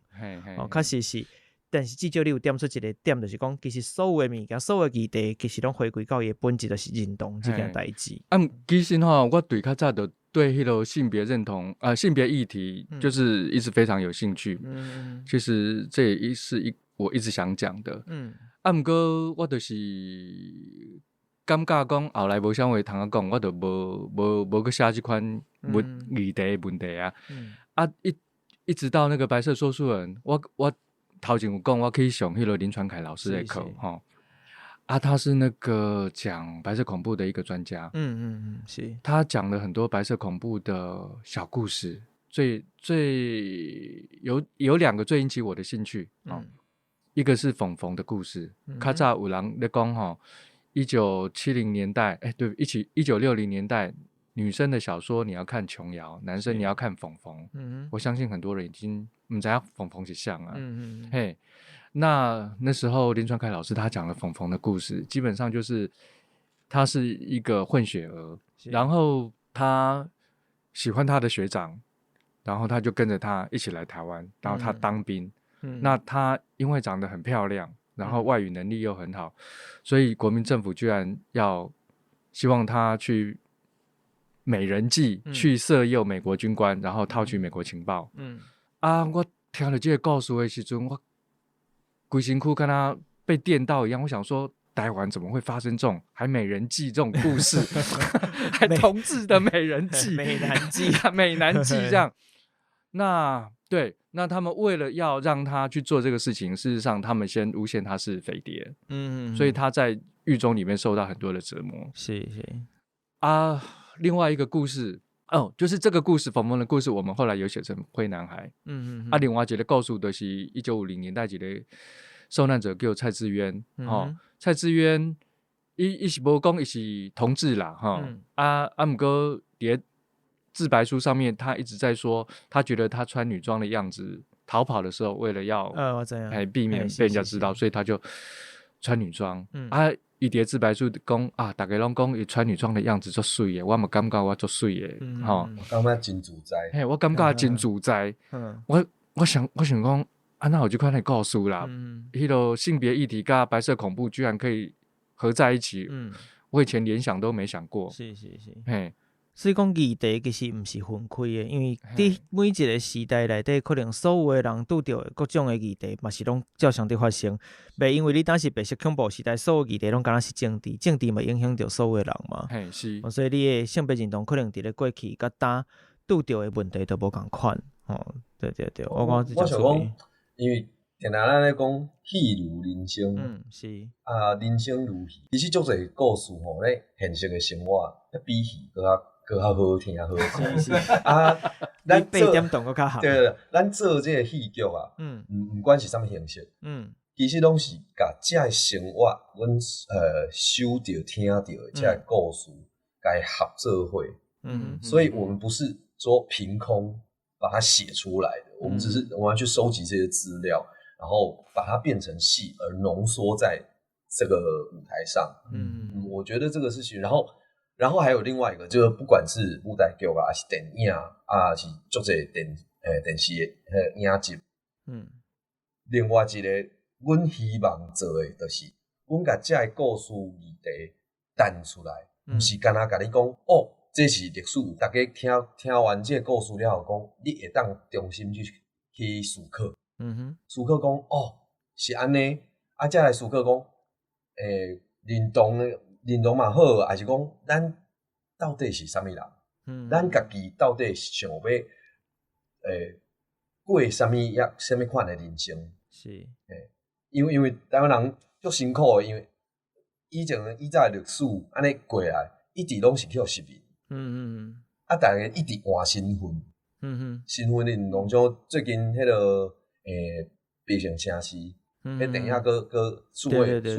哦，确实是，但是至少你有点出一个点，就是讲，其实所有的物件，所有的议题，其实拢回归到伊的本质，就是认同这件代志。啊，其实吼，我对较早就对彼个性别认同，性别议题，就是一直非常有兴趣。其实这也是我一直想讲的。啊，毋过我就是感觉讲后来无啥话通仔讲，我就无阁写这款问议题的问题啊。啊，一直到那个白色说书人，我头前有讲，我去上彼个林传凯老师的课吼。啊，他是那个讲白色恐怖的一个专家。他讲了很多白色恐怖的小故事，最最有有两个最引起我的兴趣啊，一个是冯冯的故事，较早有人咧讲吼，1970年代，哎，对，1960年代，女生的小说你要看琼瑶，男生你要看冯冯。我相信很多人已经毋知影冯冯是啥啊。嘿，那时候林传凯老师他讲了冯冯的故事，基本上就是他是一个混血儿，然后他喜欢他的学长，然后他就跟着他一起来台湾，然后他当兵。那他因为长得很漂亮，然后外语能力又很好，所以国民政府居然要希望他去美人计去色诱美国军官，然后套取美国情报。啊，我听著这个故事的时阵，我规身躯敢若被电到一样。我想说，台湾怎么会发生这种还美人计这种故事，还同志的美人计、美男计、美男计这样？那对，那他们为了要让他去做这个事情，事实上他们先诬陷他是匪谍，所以他在狱中里面受到很多的折磨。啊，另外一个故事哦，就是这个故事，冯冯的故事，我们后来有写成《灰男孩》。啊，另外一个故事就是1950年代一个受难者叫蔡志渊，吼，蔡志渊，伊是无讲伊是同志啦，吼，啊啊，毋过佇自白书上面，他一直在说，他觉得他穿女装的样子逃跑的时候，为了要哎避免被人家知道，所以他就穿女装。啊，伊佇自白书讲啊，逐家攏讲伊穿女装的样子足媠的，我嘛感覺我足媠的，吼。我感覺真自在。嘿，我感覺真自在。我想講，啊，哪有這款的故事啦？彼个性別議題佮白色恐怖居然可以合在一起。我以前連想都沒想過。嘿。所以講議題其實毋是分開的，因為佇每一個時代內底，可能所有的人拄著的各種的議題，嘛是攏照常佇發生。袂因為你當時白色恐怖時代，所有議題攏敢若是政治，政治嘛影響著所有的人嘛。嘿，是。所以你的性別認同可能佇咧過去佮今拄著的問題都無仝款。吼，對對對，我感覺我想講，因為定定咱咧講戲如人生，是。啊，人生如戲，其實足濟故事吼，咧現實的生活，比戲閣較閣較好聽好看。啊，咱做八點檔閣較好。對，咱做這个戲劇啊，毋管是啥物形式，其實攏是共這个生活，阮收著聽著的這个故事，共伊合做伙。所以我們不是說憑空把它寫出來的，我們只是我們要去收集這些資料，然後把它變成戲，而濃縮在這個舞台上。我覺得這個事情，然後還有另外一個，就是不管是舞台劇啊，還是電影啊，是足濟電視的影集。另外一個，阮希望做的，就是阮共這个故事議題彈出來，毋是干焦共你講，哦，這是歷史，大家聽完這个故事了後，講你會當重新去思考。思考講，哦，是按呢，啊，才來思考講，認同嘛好，還是講咱到底是啥物人？咱家己到底想欲過啥物樣、啥物款的人生？因為台灣人足辛苦的，因為以前以早的歷史按呢過來，一直攏是去予殖民。啊，逐家一直換身份。身份認同，像最近彼个悲情城市，彼電影閣閣數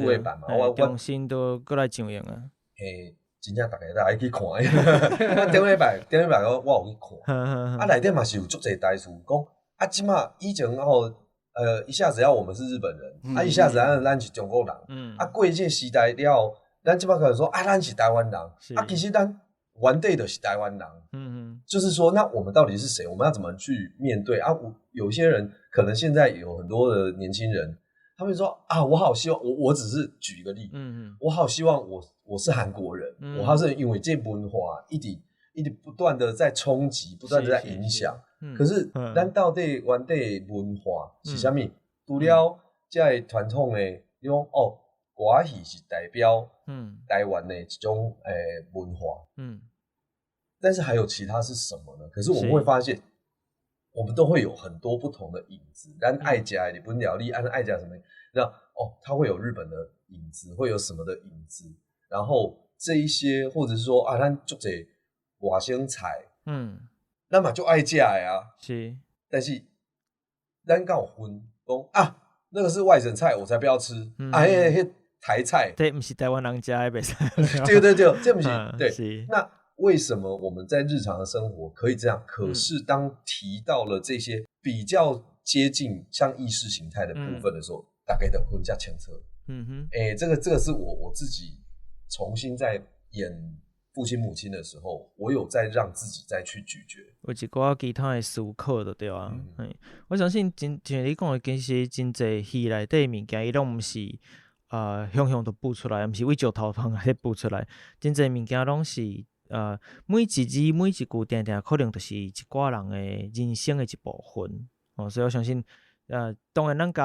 位版嘛，我重新都閣來上映啊。嘿，真正逐家都愛去看。我頂禮拜我有去看。啊，內底嘛是有足濟台詞講，啊，這馬以前吼，一下子要我們是日本人，啊，一下子咱是中國人。啊，過這個時代了後，咱這馬可能說啊，咱是台灣人。啊，其實咱原底就是台灣人。就是說，那我們到底是誰？我們要怎麼去面對？啊，我有些人可能現在有很多的年輕人，他們說啊，我好希望我只是舉一個例，我好希望我是韓國人，我還是因為這文化一直一直不斷的在衝擊，不斷的在影響。可是咱到底原底文化是啥物？除了這个傳統的，你講哦，歌仔戲是代表台灣的一種文化，但是還有其他是什麼呢？可是我們會發現，我們都會有很多不同的影子。咱愛食的日本料理，咱愛食什麼？那哦，它會有日本的影子，会有什么的影子，然后这一些，或者是说啊，咱足济外省菜，咱嘛足爱食的啊，但是咱敢有分讲啊，那个是外省菜，我才不要吃，啊，彼台菜，这毋是台湾人食的，袂使。对对对，这毋是，对。那为什么我们在日常的生活可以这样？可是当提到了这些比较接近像意识形态的部分的时候，大家就分遮清楚。欸，这个是我自己重新在演父亲母亲的时候，我有在让自己再去咀嚼。有一寡其他的思考就对啊。我相信真像你讲的，其實真濟戲內底物件，伊攏毋是雄雄就浮出來，毋是為石頭旁來浮出來。真濟物件攏是每一字每一句，定定可能就是一寡人的人生的一部分。哦，所以我相信，當然咱共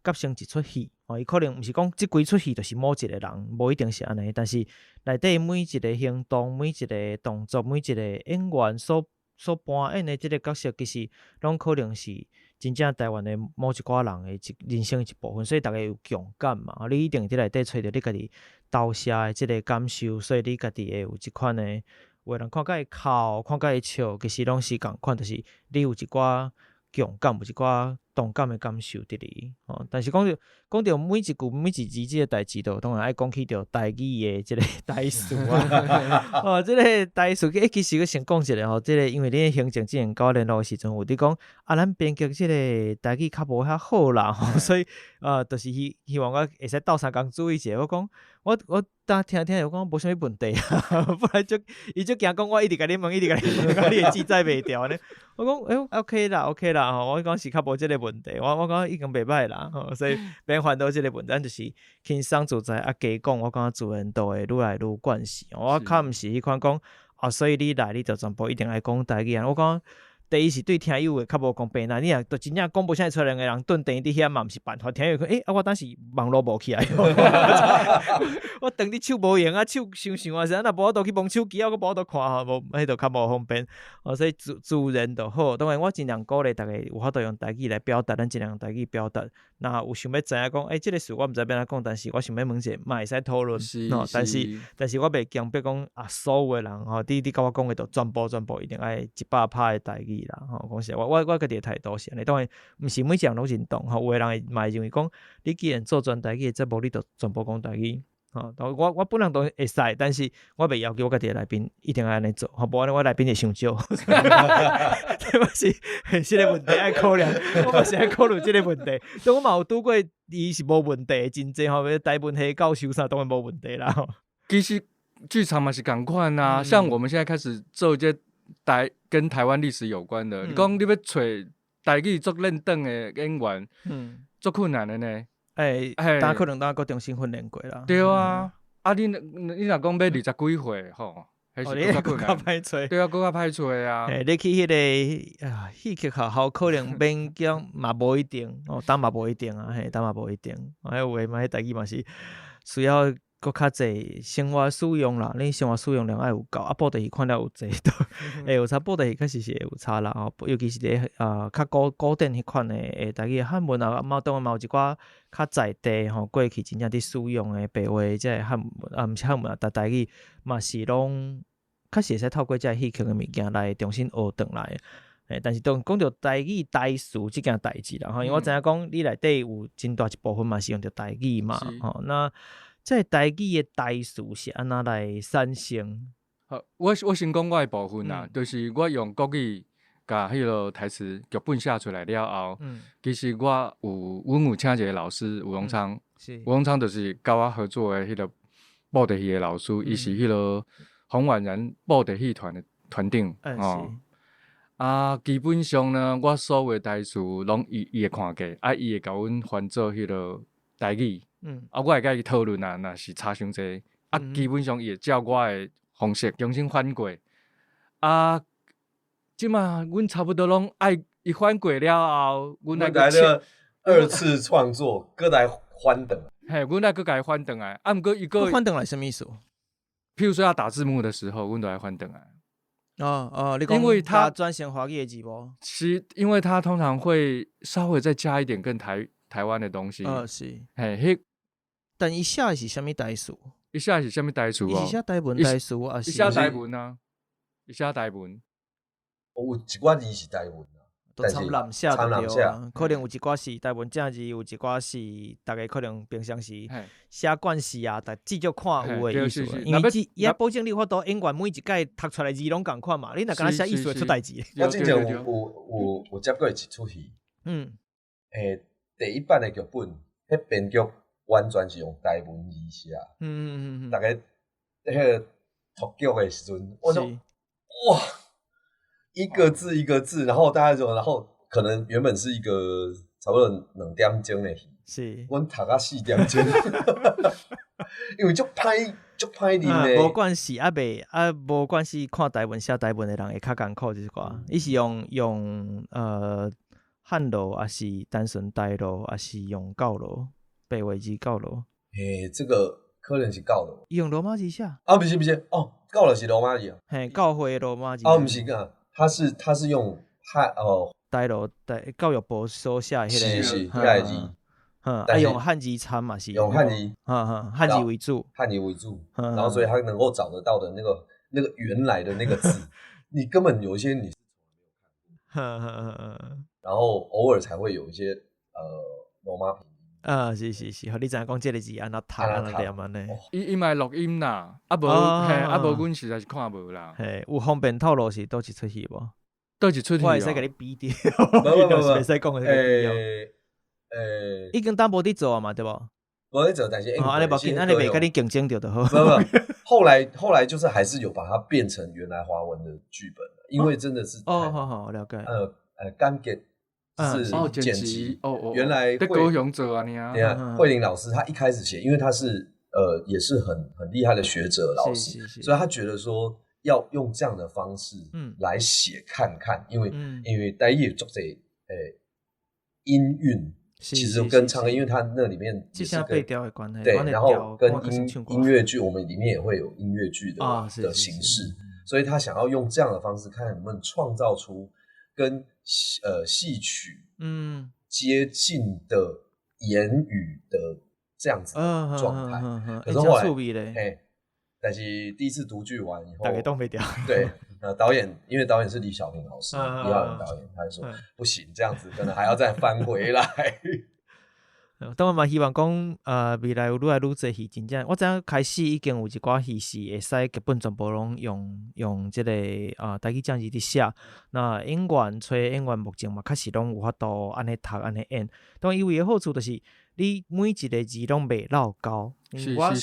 夾成一齣戲，哦，伊可能毋是講這規齣戲就是某一個人，無一定是按呢。但是內底每一個行動、每一個動作、每一個演員所扮演的這個角色，其實攏可能是真正台灣的某一寡人的一人生的一部分，所以逐家有共感嘛。你一定佇內底揣著你家己投射的這個感受，所以你家己會有這款的，有的人看甲會哭，看甲會笑，其實攏是仝款，就是你有一寡共感，有一寡同感的感受佇裡。哦，但是講著每一句每一字這個代誌，就當然愛講起著台語的這個台詞啊。哦，這個台詞，欸，其實閣先講一下吼，這個因為你行政之前佮我聯絡的時陣，有佇講啊，咱編劇這個台語較無遐好啦，吼，所以就是希望我會使鬥相共注意一下。我講，我當聽聽，我講無啥物問題啊，本來就伊就驚講我一直共你問，一直共你問，你會記載袂牢呢。我講，欸，OK 啦，OK 啦，吼，我講是較無這個問題，我講已經袂䆀啦，吼，所以免煩惱這個問題，咱就是輕鬆自在啊，加講，我感覺自然就會愈來愈慣勢。我較毋是彼款講，啊，所以你來你就全部一定愛講台語啊。我講第一是對聽友會較無公平啦，你若就真正講無啥出來的人頓定佇遐嘛，毋是辦法。聽友講，欸，啊，我當時網路無起來，我當佇手無閒啊，手想想啊，啥，若無法度去摸手機啊，我無法度看吼，無，彼就較無方便。哦，所以自然就好。當然，我盡量鼓勵逐家有法度用台語來表達，咱盡量用台語表達。若有想欲知影講，欸，這个詞我毋知欲按怎講，但是我想欲問者，嘛會使討論。哦，但是我袂強迫講啊，所有的人吼，你佮我講的就全部一定愛100%的台語啦。吼，講實我家己的態度是按呢，當然毋是每一個人攏認同吼，有的人會嘛會認為講，你既然做全台語的節目，你就全部講台語。吼，我本人都會使，但是我袂要求我家己的來賓一定愛按呢做，吼，無按呢我來賓會傷少。這嘛是現實的問題愛考量，我嘛是愛考慮這個問題。所以我嘛有拄過，伊是無問題的，真濟吼，台文系教授啥當然無問題啦。其實劇場嘛是仝款啊，像我們現在開始做一些跟台灣歷史有關的，你講你欲揣台語足輪轉的演員，足困難的呢。欸，當可能當閣重新訓練過啦。對啊，啊你若講欲20幾歲吼，彼是閣較困難。閣較歹揣。對啊，閣較歹揣啊。欸，你去彼个啊戲曲學校可能勉強嘛無一定，哦，當嘛無一定啊，嘿，當嘛無一定。啊，有的嘛，彼台語嘛是需要閣較濟生活使用啦，你生活使用量愛有夠，啊，布袋戲看了有濟，都會有差。布袋戲確實是會有差啦，吼，尤其是佇較古典彼款的台語漢文啊，嘛當然嘛有一寡較在地吼，過去真正佇使用的白話這个漢文，啊，毋是漢文啊，台語嘛是攏確實會使透過這个戲曲的物件來重新學轉來。欸，但是當講著台語台詞這件代誌啦，吼，因為我知影講你內底有真大一部分嘛是用著台語嘛，吼，那這个台語的台詞是按怎來產生？好，我先講我的部分啦，就是我用國語共彼个台詞劇本寫出來了後，其實我有，阮有請一個老師吳榮昌，吳榮昌就是佮我合作的彼个布袋戲的老師，伊是彼个洪婉然布袋戲團的團長，哦。啊，基本上呢，我所有的台詞攏伊會看過，啊，伊會共阮翻做彼个台語，啊，我會共伊討論啊，若是差傷濟，啊，基本上伊會照我的方式重新翻過，啊，這馬阮差不多攏愛伊翻過了後，阮愛閣二次創作，閣來翻轉。嘿，阮愛閣共伊翻轉來，啊，毋過伊閣翻轉來啥物意思？譬如說要打字幕的時候，阮都愛翻轉來。哦哦，你講因為他轉成華語的字幕，是因為他通常會稍微再加一點更台灣的東西。哦，是。嘿，彼但伊寫的是啥物台詞？伊寫的是啥物台詞？伊是寫台文台詞，抑是寫台文啊？伊寫台文。有一寡字是台文。都參南寫就對啊，可能有一寡是台文正字，有一寡是逐家可能平常時寫慣勢啊，但至少看有的意思。因為伊也保證你有法度演員每一屆讀出來字攏仝款嘛，你若敢若寫意思會出代誌。我之前有接過一齣戲，第一版的劇本，彼編劇完全是用台文字寫，逐家彼個讀劇的時陣，我說哇！一個字一個字，然後大家就，然後可能原本是一個差不多2點鐘的戲，阮讀到4點鐘，因為足歹足歹認的。無關係，啊袂啊無關係，看台文寫台文的人會較艱苦這一寡，伊是用漢羅，抑是單純台羅，抑是用教羅，白話字教羅。欸，這個可能是教羅。伊用羅馬字寫？啊，不是不是，哦，教羅是羅馬字啊。嘿，教會羅馬字。哦，毋是啊。他是用漢哦，台羅台教育部所寫的彼個，是是，彼个字，啊用漢字參嘛是，用漢字，漢字為主，漢字為主，然後所以他能夠找得到的那個原來的那個字，你根本有一些你，然後偶爾才會有一些羅馬拼音。啊，是是是，予你知影講這个字按怎讀按怎念按呢？伊嘛會錄音啦，啊無嘿，啊無阮實在是看無啦。嘿，有方便透露是佗一齣戲無？佗一齣戲？我會使共你比著。無無無，袂使講的。已經當無佇做啊嘛，對無？無佇做，但是按呢無緊，按呢袂共你競爭著就好。無無，後來就是還是有把它變成原來華文的劇本，因為真的是哦，好好了解。簡潔。是剪輯哦，原來高雄做啊，對啊，慧玲老師他一開始寫，因為他是也是很厲害的學者老師，所以他覺得說要用這樣的方式來寫看看，因為台語作者音韻其實跟唱歌，因為他那裡面也是跟對，然後跟音樂劇，我們裡面也會有音樂劇的形式，所以他想要用這樣的方式，看能不能創造出跟戲曲接近的言語的這樣子的狀態。可是後來，欸，但是第一次讀劇完以後，大家都沒掉。對，那導演因為導演是李小平老師，李小平導演，他就說不行，這樣子可能還要再翻回來。當然嘛，希望講，未來有愈來愈濟戲，真正我知影開始已經有一寡戲是會使劇本全部攏用這個台語正字佇寫。那演員揣演員目前嘛，確實攏有法度按呢讀按呢演。當然伊有伊的好處就是，你每一個字攏袂落鉤。我我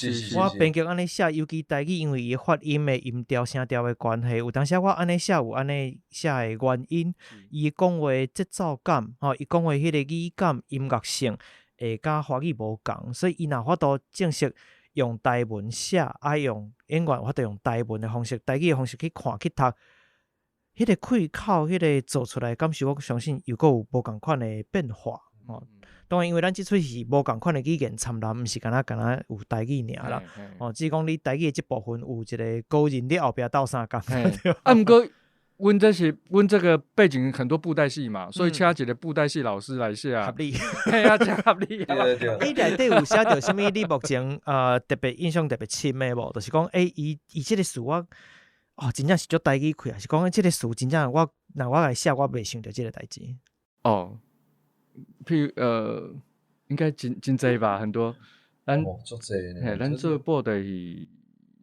編劇按呢寫，尤其台語，因為伊發音的音調、聲調的關係，有當時我按呢寫有按呢寫的原因，伊講話節奏感，吼，伊講話彼個語感、音樂性。會佮華語無仝，所以伊若法度正式用台文寫，啊用演員有法度用台文的方式、台語的方式去看去讀，彼個開口、彼個做出來感受，我相信又閣有無仝款的變化。吼，當然，因為咱這齣是無仝款的語言摻雜，毋是干焦干焦有台語爾啦。哦，只是講你台語的這部分有一個高人佇後壁鬥相共。啊，毋過阮這個背景很多布袋戲嘛，所以請一個布袋戲老師來寫合理，嘿啊，誠合理。對對。你內底有寫著啥物？你目前特別印象特別深的無？就是講，欸，伊這個詞我，哦，真正是足台語氣，還是講這個詞真正我若我來寫，我袂想著這個代誌。哦，譬如應該真濟吧，很多。咱足濟呢。嘿，咱做布袋戲，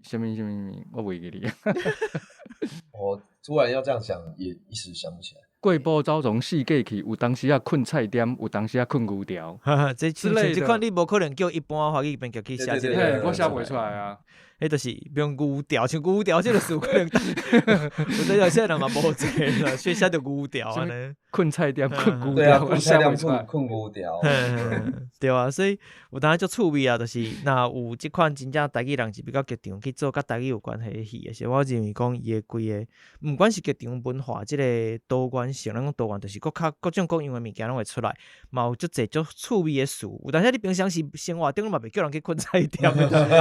啥物啥物，我袂記哩。我突然要這樣想，也一時想不起來。過埔走傱四界去，有當時仔睏菜店，有當時仔睏牛條。這之類的。這款你無可能叫一般華語編劇去寫這個，我寫袂出來啊。彼就是用牛條，像牛條這個詞可能，有這有些人嘛無濟啦，所以寫著牛條按呢。睏菜店，睏牛條，睏菜店，睏牛條。對啊，所以有當足趣味啊，就是若有這款真正台語人是比較劇場去做佮台語有關係的戲的時候，我認為講伊的規个，毋管是劇場文化這個多元性，咱講多元，就是閣較各種各樣的物件攏會出來，嘛有足濟足趣味的事。有當時你平常時生活中嘛袂叫人去睏菜店，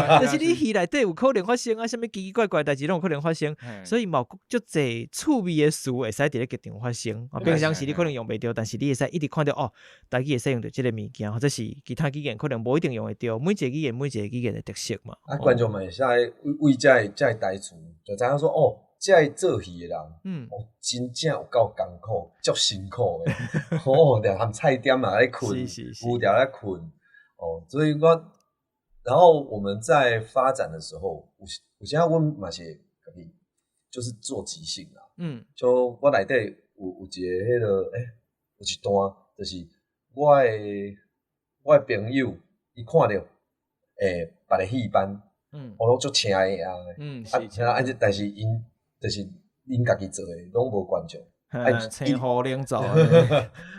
但是你戲內底有可能發生啊，啥物奇奇怪怪代誌攏有可能發生，所以嘛有足濟趣味的事會使佇咧劇場發生。啊，平常時實你可能用袂著，但是你會使一直看著哦，台語會使用著這个物件，或者是其他語言可能無一定用會著，每一个語言每一個語言的特色嘛。啊，觀眾嘛會使為為這个這个台詞，就知影說哦，這个做戲的人，哦，真正有夠艱苦，足辛苦的，哦，連含菜店嘛咧睏，牛條咧睏，哦，所以我，然後我們在發展的時候，有有時阮嘛是家己就是做即興啦，就我內底有一个彼个，有一段就是我的朋友，伊看著別个戲班，我攏足請的啊，啊，啊，但是𪜶就是𪜶家己做的，攏無觀眾，青雨冷走，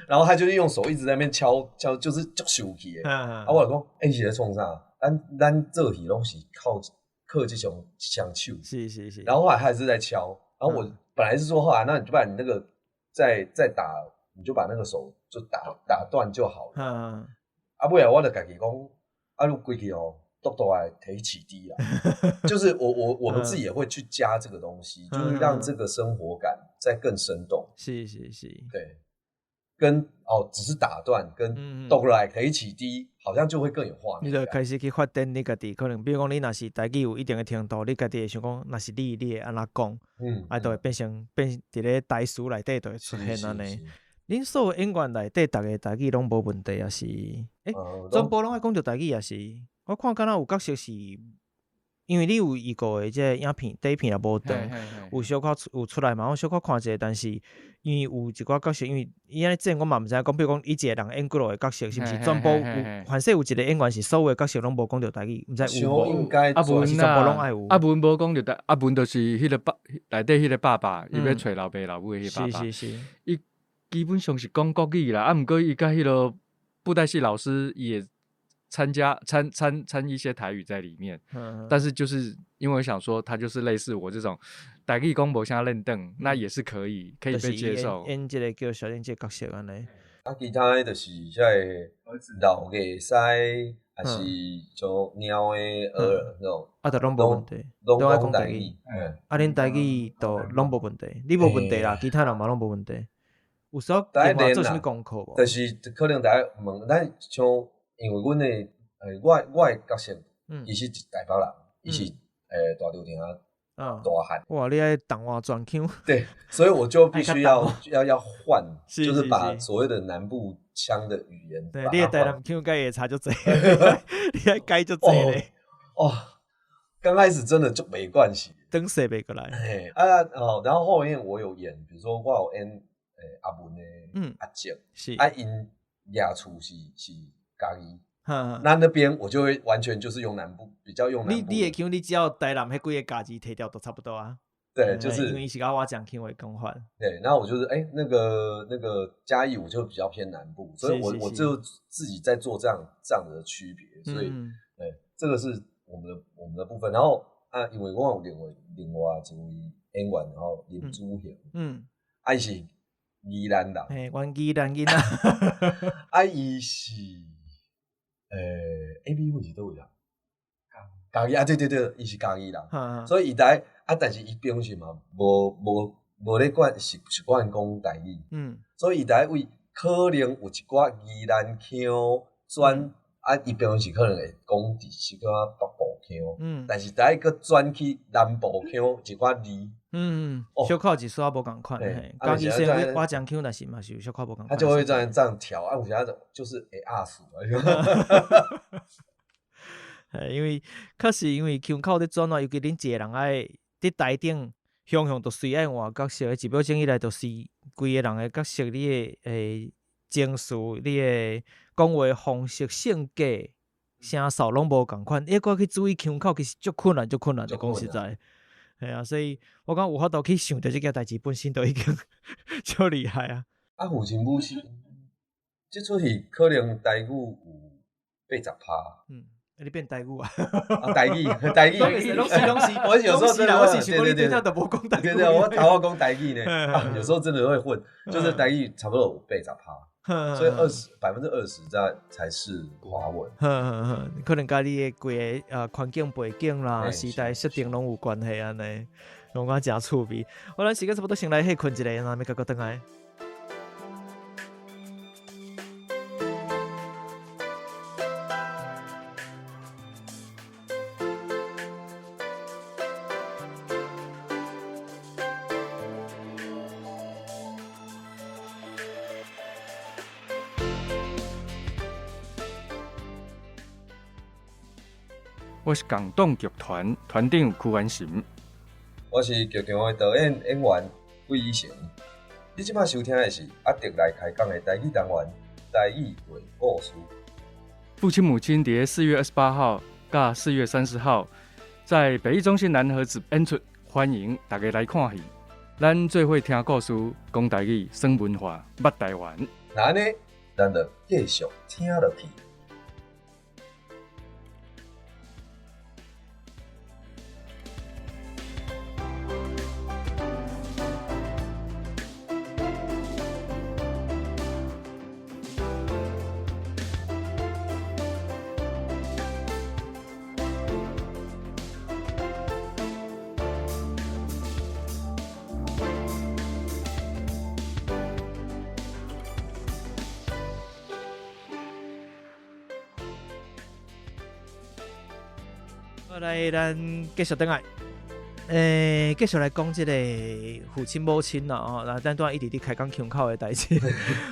然後他就是用手一直在那邊敲敲，就是足生氣的。啊，我就講，欸，你是咧創啥？咱做戲攏是靠靠這雙手。然後後來他還是在敲，然後我本來是說，後來那你就把你那個再打，你就把那個手就打斷就好了。啊，尾仔我就家己講，啊，你規氣哦，剁剁來提起滴啦。就是我們自己也會去加這個東西，就是讓這個生活感再更生動。對，跟哦，只是打斷跟剁來提起滴，好像就會更有畫面。你就開始去發展你家己，可能比如講你若是台語有一定的程度，你家己會想講，若是你，你會按怎講？啊，就會變成變佇咧台詞內底就會出現按呢。恁所有演員內底，逐个台語攏無問題，抑是？全部攏愛講著台語，抑是？我看敢若有角色是，因為你有預告的這个影片底片也無長，有小可有出來嘛？我小可看一下，但是因為有一寡角色，因為伊按呢剪，我嘛毋知影講，比如講伊一個人演幾落個角色，是毋是全部有？凡勢有一個演員是所有的角色攏無講著台語，毋知有無？阿文啊，阿文無講著台，阿文就是彼个爸內底彼个爸爸，伊欲揣老爸老母的彼个爸爸。伊基本上是講國語啦，啊，毋過伊佮彼个布袋戲老師也參加參參參一些台語在裡面，但是就是因為我想說，他就是類似我這種台語講無啥輪轉，那也是可以被接受。演這個叫小玲這個角色按呢。啊，其他的就是這个老藝師，還是像貓的兒那種，啊，都攏無問題，攏愛講台語。啊，恁台語都攏無問題，你無問題啦，其他人嘛攏無問題。有時候做啥物功課無？就是可能大家問，咱像因為阮的我的角色，伊是台北人，伊是大稻埕大漢。哇，你愛動換轉腔。對，所以我就必須要換，就是把所謂的南部腔的語言。對，你的台南腔佮伊會差足濟，你愛改足濟咧。哦，剛開始真的就沒關係，轉勢袂過來。啊哦，然後後面我有演，比如說我有演阿文的阿叔，啊𪜶掠厝是嘉義。那邊我就會完全就是用南部，比較用南部。你的腔，你只要台南彼幾个家字提掉都差不多啊。對，就是因為是佮我講腔會共款。對，然後我就是那個嘉義，我就比較偏南部，所以我就自己在做這樣的區別，所以對，這個是我們的部分。然後啊，因為我有另外一位演員，然後林祖賢，啊，伊是宜蘭人，嘿，阮宜蘭囡仔，啊，伊是。A B 是佗位啊？嘉義啊，對對對，伊是嘉義人，所以伊在啊，但是伊平時嘛，無咧慣習慣講台語，所以伊在位可能有一寡宜蘭腔轉啊，伊平時可能會講佇一寡北部腔，但是在閣轉去南部腔一寡字，小可一絲仔無仝款，嘉義說我講腔，但是嘛是有小可無仝款。他就會這樣調，啊，有時就是會壓死。因為確實因為腔口咧轉換，尤其恁一個人愛佇台頂雄雄，就隨愛換角色，一秒鐘以內就是規个人的角色，你的情緒、你的講話方式、性格、聲調攏無仝款，抑閣去注意腔口，其實足困難，足困難的，講實在。嘿啊，所以我講有法度去想著這件代誌，本身就已經足厲害啊。啊，父親母親，這齣戲可能台語有80%。你變台語啊？啊，台語，台語，攏是攏是，我有時候真的，我是想講你對都無講台語。對對，我頭先講台語呢，有時候真的會混，就是台語差不多有80%，所以20%在才是華文。可能佮你的規个環境背景啦、時代設定攏有關係按呢，攏講誠趣味。好，咱時間差不多，先來歇睏一下，然後欲閣閣轉來。我是港动剧团团长区安神，我是剧场的导演演员魏以成。你这摆收听的是阿德来开讲的台语单元，台语话故事。父亲母亲伫4月28号到4月30号，在北艺中心南盒子演出，欢迎大家来看戏。咱做伙听故事，讲台语，耍文化，捌台湾。那按呢，咱就继续听落去。来，咱继续转来，继续来讲这个父亲母亲啦，吼，那咱拄仔一直伫开讲腔口的代志，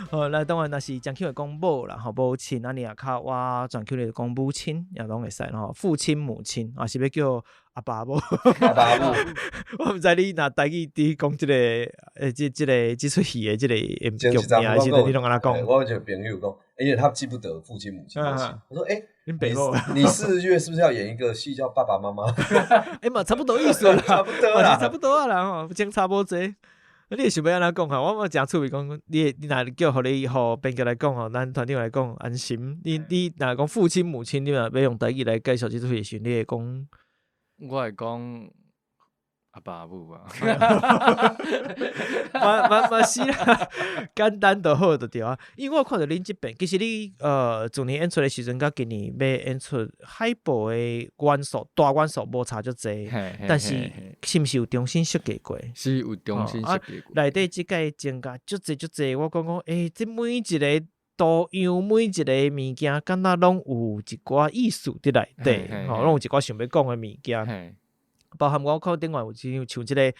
吼，那当然若是讲腔会讲母啦，吼，母亲，啊，你若较我转腔咧讲母亲，也拢会使吼，父亲母亲，啊，是欲叫阿爸母，阿爸母，我毋知你若台语伫讲这个，这个这出戏的这个剧名，还是你拢按怎讲？我有一个朋友讲，而且他记不得父亲母亲，我说，欸，你4月是不是要演一个戏叫爸爸妈妈？欸嘛，差不多意思啦，差不多啦，差不多啦吼，相差无济。你会想欲按怎讲哈？我嘛诚趣味讲，你若叫予你予编剧来讲吼，咱团长来讲，安心。你若讲父亲母亲，你若欲用台语来介绍这出戏时，你会讲？我会讲阿爸母啊，嘛嘛嘛是啦，简单就好就对啊。因为我看著恁这边，其实你去年演出的时阵，佮今年欲演出海报的元素，大元素无差足济，但是是毋是有重新设计过？是有重新设计过。内底这届增加足济足济，我讲讲，欸，这每一个图样，每一个物件，敢若拢有一寡意思伫内底，吼，拢有一寡想欲讲的物件。包含我看顶悬有像这个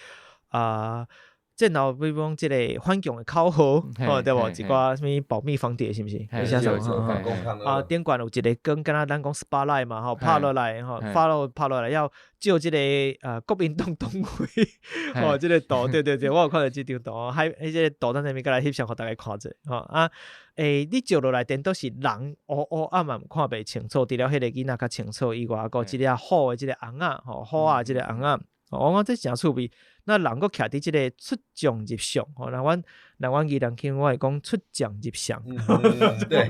啊，战后比如讲这个反共的口号，吼，对无？一寡啥物保密防谍是毋是？啊，顶悬有一个光，敢若咱讲 spotlight 嘛，吼，拍落来，吼，发落拍落来要照这个国民党党徽，吼，这个图，对对对，我有看著这张图，还彼这个图咱下面阁来翕相，予大家看者，吼啊，欸，你照落来，颠倒是人乌乌暗暗看袂清楚，除了彼个囡仔较清楚以外，阁有这个虎的这个尪仔，吼，虎仔这个尪仔，我讲这诚趣味。那人阁徛伫这个出将入相，吼，那阮宜兰腔我会讲出将入相，对，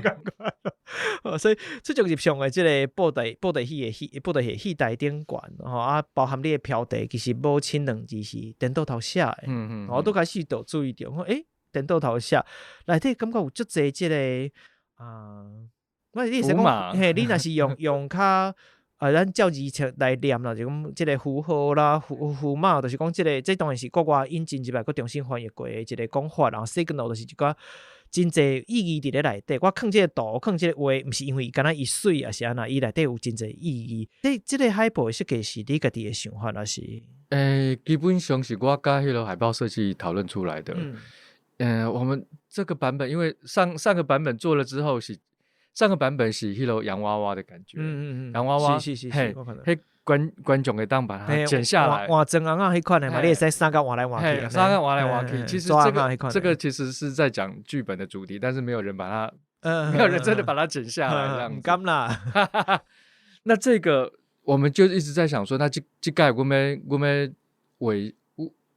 所以出将入相的这个布袋戏的戏，布袋戏戏台顶悬，吼啊，包含你的标题，其实母亲两字是颠倒头写的，我拄开始就注意著，讲欸，颠倒头写，内底感觉有足济这个啊，我你是讲，嘿，你若是用较。啊，咱照字册来念啦，就讲这个符号啦、符码，就是讲这个，这当然是国外引进入来，阁重新翻译过的一个讲法，然后 signal 就是一寡真济意义伫咧内底。我看这个图，看这个画，毋是因为敢若伊媠，抑是按怎，伊内底有真济意义。这个海报的设计是你家己的想法，还是？欸，基本上是我佮彼个海报设计讨论出来的。我们这个版本，因为上上个版本做了之后是。上个版本是彼个洋娃娃的感觉，洋娃娃，是是是，彼观众会当把它剪下来，换装尪仔彼款的嘛，你会使衫甲换来换去，衫甲换来换去。其实这个其实是在讲剧本的主题，但是没有人把它，没有人真的把它剪下来，这样子。毋敢啦。那这个我们就一直在想说，那这这届我们为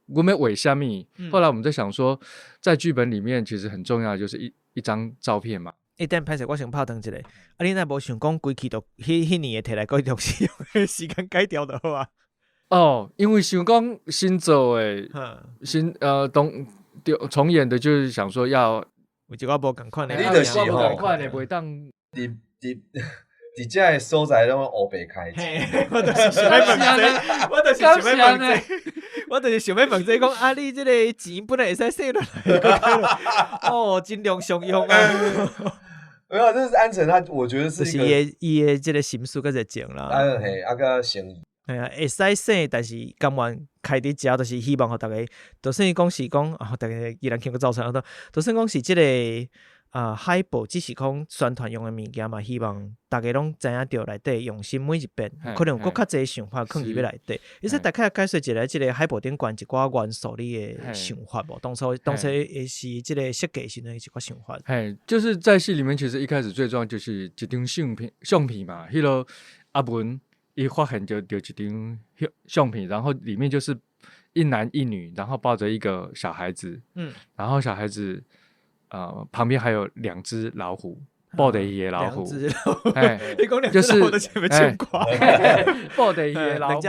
我们为虾米？后来我们在想说，在剧本里面其实很重要的就是一张照片嘛。欸，等歹势，我先拍断一下。啊，你若无想讲规气都彼年的摕来阁重新用，时间改掉就好啊。哦，因为想讲新做的，新东重演的，就是想说要有一寡无仝款的，你就是吼，仝款的袂当伫这个所在拢乌白开钱。我就是想欲问这个，我就是想欲问这个，我就是想欲问这个，讲啊，你这个钱本来会使省落来，哦，尽量常用啊。没有，这是安成他，我觉得是伊的伊的这个心思佮热情啦。啊嘿，啊佮诚意。嘿啊，会使省，但是甘愿开伫遮，就是希望予逐家，就算讲是讲啊，逐家依然听个造成，就算讲是这个。啊，海報只是講宣傳用的物件嘛，希望大家攏知影著內底用心每一遍，可能有閣較濟想法囥佇欲內底。你說大概解說一下，這个海報頂懸一寡元素你的想法無？當初會是這个設計時陣一寡想法。嘿，就是在戲裡面，其實一開始最重要就是一張相片嘛，彼个阿文伊發現著一張相片，然後裡面就是一男一女，然後抱着一個小孩子，然後小孩子。旁邊還有兩隻老虎，布袋戲的老虎，哎，就是布袋戲的老虎，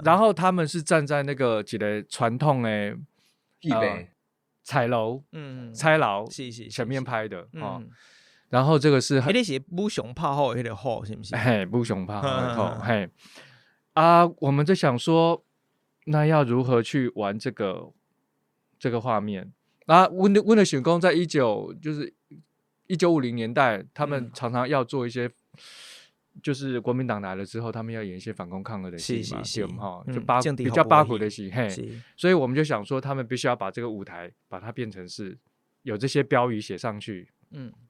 然後他們是站在那個一个傳統的彩樓，彩樓前面拍的哦。然後這個是，彼是武松拍虎的彼个虎，是毋是？嘿，武松拍虎，嘿，啊，我們在想說，那要如何去玩這個畫面？啊，阮的想講在就是1950年代，他們常常要做一些，就是國民黨來了之後，他們要演一些反攻抗俄的戲嘛，對哈，就比較八股的戲，嘿，所以我們就想說，他們必須要把這個舞台把它變成是有這些標語寫上去，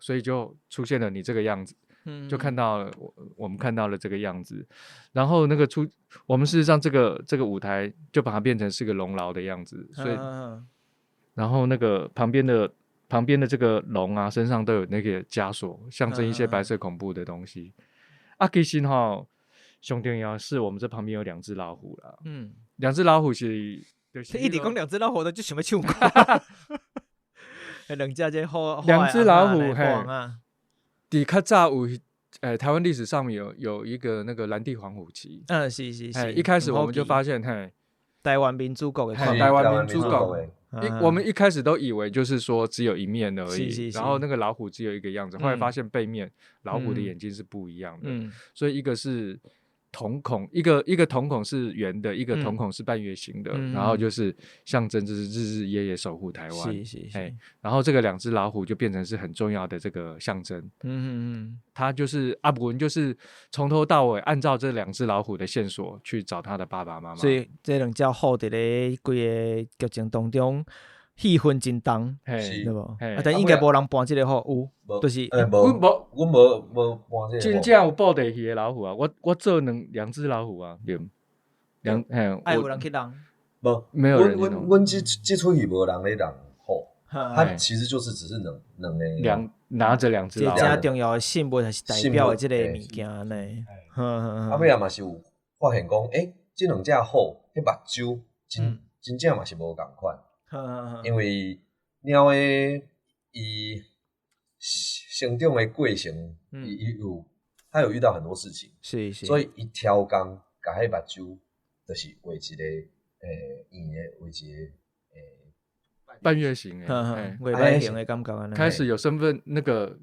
所以就出現了你這個樣子，就看到了我們看到了這個樣子，然後那個出，我們事實上這個舞台就把它變成是個龍牢的樣子，所以。然後那個旁邊的這個龍啊，身上都有那個枷鎖，象徵一些白色恐怖的東西。啊，其實吼，上重要是我們這旁邊有兩隻老虎啦。兩隻老虎是，就是一直講兩隻老虎都就想欲唱歌。兩隻這虎，兩隻老虎嘿，佇較早有，台灣歷史上面有一個那個藍地黃虎旗。一開始我們就發現，嘿，台灣民主國的，台灣民主國。我們一開始都以為就是說只有一面而已，然後那個老虎只有一個樣子，後來發現背面老虎的眼睛是不一樣的，所以一個是瞳孔，一個瞳孔是圓的，一個瞳孔是半月形的，然後就是象徵就是日日夜夜守護台灣，然後這個兩隻老虎就變成是很重要的這個象徵，他就是阿文，就是從頭到尾按照這兩隻老虎的線索去找他的爸爸媽媽。所以這兩隻虎佇咧規个劇情當中戲份真重，對無？啊，但應該無人扮這个虎，有，就是阮無，阮無扮這个。真正有布袋戲的老虎啊！我做兩隻老虎啊，對，兩嘿。愛有人去弄？無，沒有人。阮這齣戲無人咧弄虎，他其實就是只是兩個兩拿著兩隻老虎。這重要的信物還是代表的這个物件呢？啊，尾仔嘛是有發現講，欸，這兩隻虎，彼目睭真正嘛是無仝款。因為貓的伊成長的過程，伊有遇到很多事情，所以伊挑工共彼目睭，就是畫一個圓的，畫一個半月形的，半月形的感覺。開始有身份，那個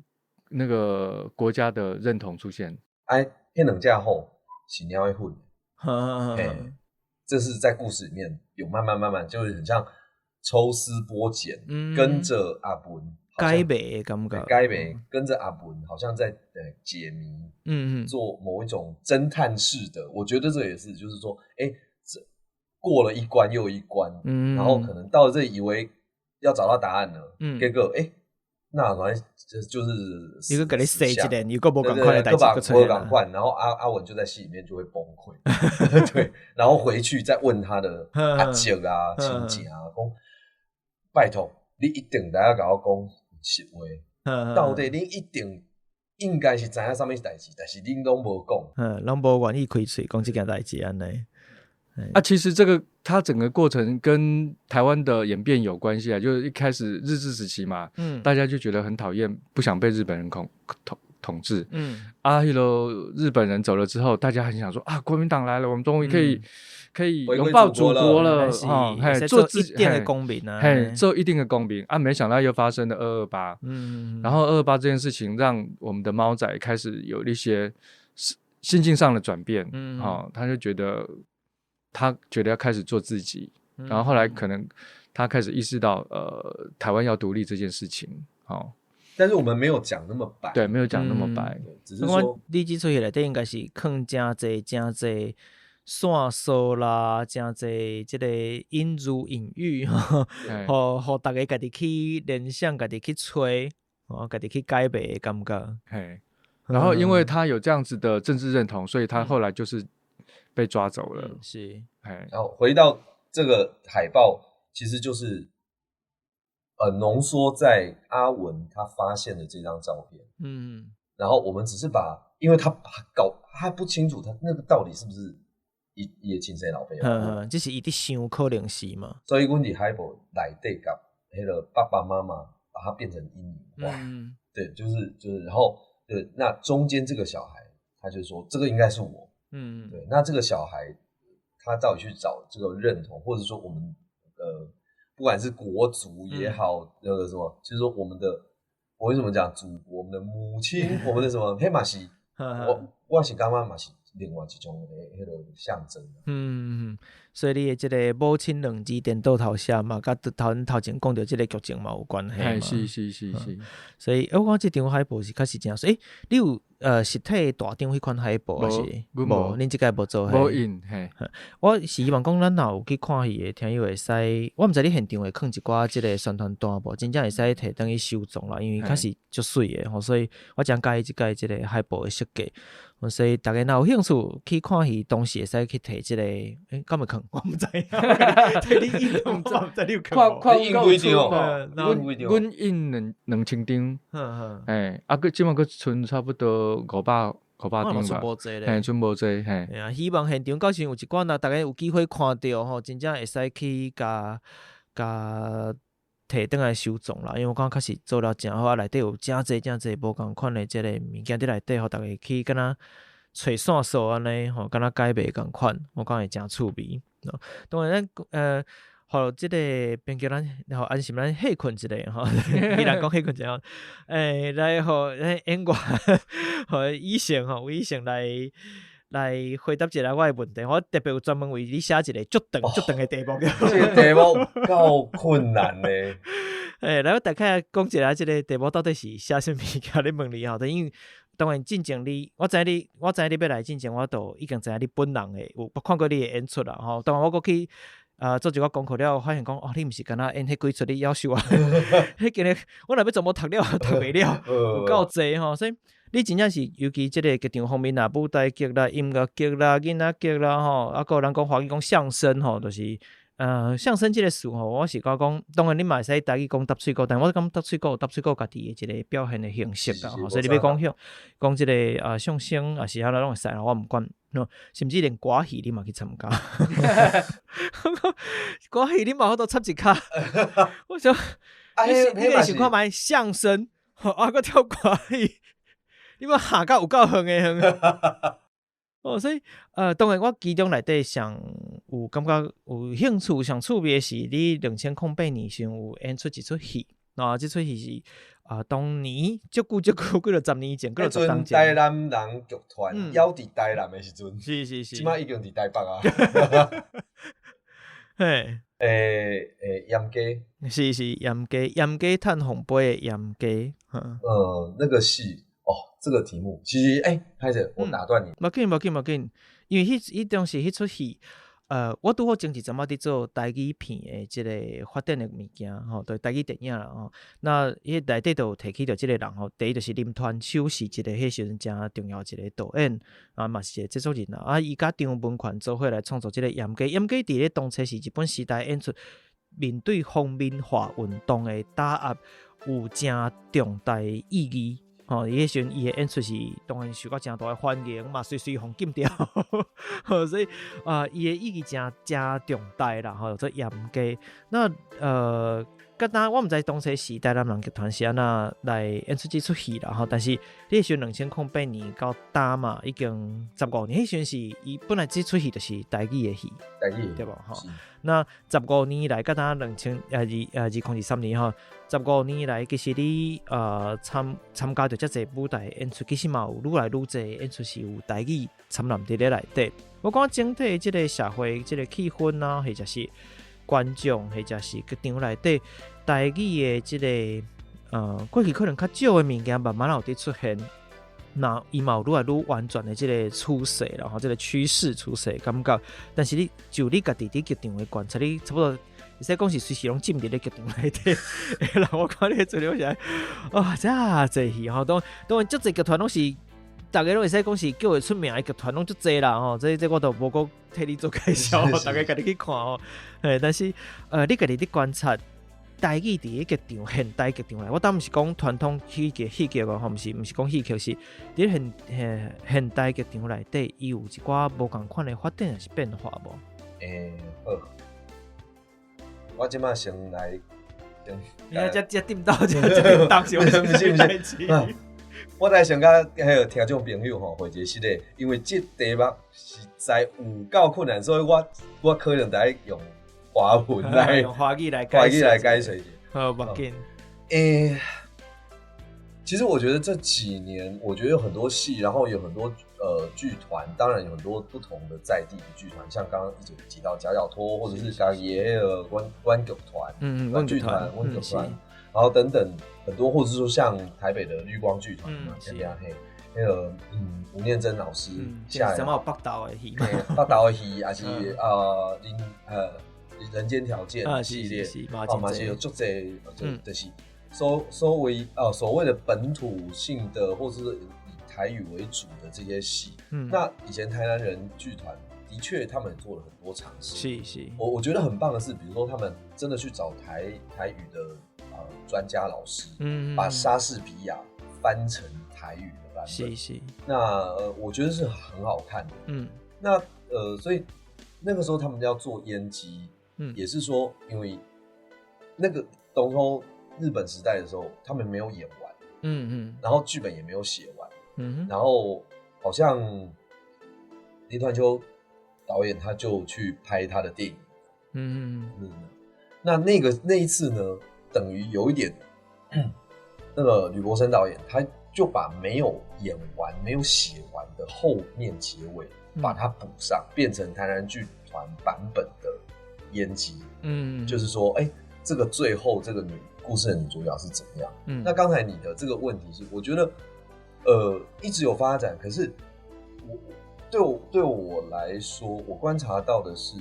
國家的認同出現。哎，彼兩隻虎是貓的粉，這是在故事裡面有慢慢慢慢，就是很像抽絲剝繭，跟着阿文解謎的感覺，解謎跟着阿文，好像在解謎，做某一種偵探式的，我覺得這也是，就是說，欸，這過了一關又一關，然後可能到了這裡以為要找到答案了，結果欸，那反正就是一個給你設一個，又閣無仝款的代誌，無仝款，然後阿文就在戲裡面就會崩潰，對，然後回去再問他的阿叔啊、親戚啊，講拜託你一定來共我講實話，到底你一定應該是知影啥物代誌，但是恁攏無講，攏無願意開喙講這件代誌按呢。啊，其實這個它整個過程跟台灣的演變有關係啊，就是一開始日治時期嘛，大家就覺得很討厭，不想被日本人統治，啊，彼个日本人走了之後，大家很想說啊，國民黨來了，我們終於可以擁抱祖國了，哦，嘿，做一定的公民啊，嘿，做一定的公民啊，沒想到又發生了228，然後228這件事情讓我們的貓仔開始有一些心境上的轉變，哦，他就覺得。他覺得要開始做自己，然後後來可能他開始意識到，台灣要獨立這件事情，哦。但是我們沒有講那麼白，對，沒有講那麼白，只是說你這齣戲內底應該是囥誠濟誠濟線索啦，誠濟這個隱喻隱喻，予予逐家家己去聯想，家己去揣，哦，家己去解謎的感覺。嘿，然後因為他有這樣子的政治認同，所以他後來就是被抓走了。是，然後回到這個海報，其實就是濃縮在阿文他發現的這張照片。然後我們只是把，因為他搞他不清楚，他那個到底是不是伊的親生老爸。這是伊佇想可能是嘛。所以阮佇海報內底共彼個爸爸媽媽把它變成陰影化。對，就是，然後對，那中間這個小孩，他就說這個應該是我。對，那這個小孩他到底去找這個認同，或者說我們不管是國族也好，那個什麼，就是說我們的，我為什麼講祖國，我們的母親，我們的什麼，彼嘛是，我是感覺嘛是另外一種的彼個象徵。所以你的這個母親兩字顛倒頭寫嘛，佮頭前講著這個劇情嘛有關係嘛。是是是是。所以我講這張海報是確實誠媠，你有實體大張彼款海報還是無？恁這屆無做？無印嘿。我是希望講咱若有去看戲的聽友會使，我毋知你現場會囥一寡這個宣傳單無？真正會使提轉去收藏啦，因為確實足媠的吼，所以我誠佮意這屆這個海報的設計。所以逐家若有興趣去看戲，當時會使去提這個，敢會囥？我毋知影，提你印，我毋知你有囥無？看印幾張哦？阮印2000張，啊，閣這擺閣賰差不多500張吧，嘿，賰無濟，嘿。啊，希望現場到時有一寡若逐家有機會看著吼，真正會使去共共提轉來收藏啦，因為我感覺確實做了誠好，啊，內底有誠濟誠濟無仝款的這個物件佇內底，予逐家去敢若揣線索按呢吼，敢若解謎仝款，我感覺會誠趣味。當然咱予這個編劇咱，予安心咱歇睏一下吼，伊人講歇睏一下，來予咱演員，予以成吼，以成來回答一下我的問題，我特別有專門為你寫一個足長足長的題目。這個題目夠困難的。來，我大概講一下這個題目到底是寫啥物件咧問你吼，因為當然進前你，我知影你欲來進前，我都已經知影你本人的有看過你的演出啦吼。當然我閣去做一寡功課了，發現講哦，你毋是干焦演彼幾齣你夭壽啊，彼間咧我若欲全部讀了，讀袂了，有夠濟吼，所以。你真正是，尤其這個劇場方面啊，舞台劇啦、音樂劇啦、囡仔劇啦，吼，啊，閣有人講華語講相聲吼，就是相聲這個詞吼，我是感覺講，當然你嘛會使台語講答喙鼓，但我感覺答喙鼓有答喙鼓家己的一個表現的形式啦，吼，所以你欲講向講這個相聲抑是按怎攏會使啦，我毋管，甚至連歌戲你嘛去參加，歌戲你嘛有法度插一跤，我想，你是想看覓相聲，啊，閣跳歌戲。你嘛行到有夠遠的遠，哦，所以當然我其中內底上有感覺有興趣、上趣味的是，你2008年時有演出一齣戲，啊，這齣戲是啊，當年足久足久，幾落十年前，幾落十年前。台南人劇團猶佇台南的時陣，是是是，這擺已經佇台北啊。嘿，嚴家，是是嚴家，嚴家趁風杯的嚴家，那個戲。哦，這個題目其實，開始我打斷你。無緊無緊無緊，因為彼當時彼齣戲，我拄好前一陣仔佇做台語片的這個發展的物件，吼，對台語電影啦，吼。那彼內底就有提起著這個人吼，第一就是林傳秋是一個彼時陣誠重要一個導演，啊嘛是一個製作人啦。啊，伊佮張文權做伙來創作這個嚴家，嚴家佇咧當初是日本時代演出面對皇民化運動的打壓，有誠重大的意義。吼，伊彼時陣伊的演出是當然受到誠大的歡迎嘛，隨隨予禁掉，所以啊，伊的意義誠誠重大啦，吼，做嚴家。那敢若我毋知當初是台南人劇團是按怎來演出這齣戲啦，吼。但是彼時陣2008年到今嘛，已經十五年，彼時陣是伊本來這齣戲就是台語的戲，台語對無吼？那十五年來，敢若兩千2023年吼，十五年來，其實你參加著遮濟舞台演出，其實嘛有愈來愈濟演出是有台語摻雜佇咧內底。我感覺整體這個社會這個氣氛啊，或者是觀眾，或者是劇場內底台語的這個過去可能較少的物件，慢慢有佇出現。那伊嘛有愈來愈完全的這个趨勢啦，吼，這个趨勢趨勢感覺。但是你就你家己佇劇場的觀察，你差不多會使講是隨時攏浸佇咧劇場內底。人我看你的資料是，啊，遮濟戲吼，當當然足濟劇團攏是，逐家攏會使講是叫會出名的劇團攏足濟啦吼。這我都無閣替你做介紹，逐家家己去看吼。嘿，但是你家己佇觀察。台語佇咧劇場，現代劇場內，我當毋是講傳統戲劇戲劇哦，吼，毋是毋是講戲曲，是佇現現現代劇場內底，伊有一寡無仝款的發展抑是變化無？欸，好，我這擺先來，你看這這點到這這當時，毋是毋是，我來先佮彼个聽眾朋友吼，回一個實例，因為這題目實在有夠困難，所以我我可能得愛用。華文來用華語來華語來解釋一下。好，無要緊。欸，其實我覺得這幾年，我覺得有很多戲，然後有很多劇團，當然有很多不同的在地的劇團，像剛剛一直提到夾腳拖，或者是剛爺的阮阮劇團，阮劇團，阮劇團，然後等等很多，或者是說像台北的綠光劇團嘛，像這樣嘿，那個吳念真老師下什麼北投的戲，北投的戲，還是林人間條件系列，哦，嘛是有足濟，就是所所謂哦所謂的本土性的，或者是以台語為主的這些戲。那以前台南人劇團的確他們做了很多嘗試。是是，我覺得很棒的是，比如說他們真的去找台台語的專家老師，把莎士比亞翻成台語的版本。是是，那我覺得是很好看的。那所以那個時候他們要做閹雞。也是說，因為那個當初日本時代的時候，他們沒有演完，然後劇本也沒有寫完，然後好像林團秋導演他就去拍他的電影，那那個那一次呢，等於有一點，那個呂柏伸導演他就把沒有演完、沒有寫完的後面結尾，把它補上，變成台南劇團版本的。閹雞，就是說，欸，這個最後這個女故事的女主角是怎麼樣？那剛才你的這個問題是，我覺得，一直有發展，可是我對我來說，我觀察到的是，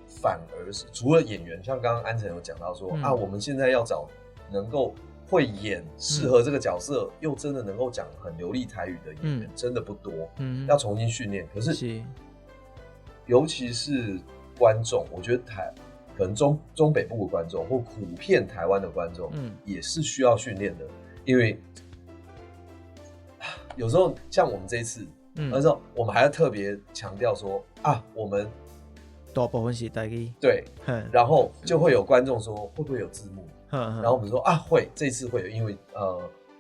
反而是除了演員，像剛剛安成有講到說，啊，我們現在要找能夠會演適合這個角色，又真的能夠講很流利台語的演員，真的不多，要重新訓練。可是，尤其是觀眾，我覺得可能中中北部的觀眾或普遍台灣的觀眾，也是需要訓練的，因為有時候像我們這一次，那時候我們還要特別強調說啊，我們大部分是台語，對，然後就會有觀眾說會不會有字幕，然後我們說啊會，這次會有，因為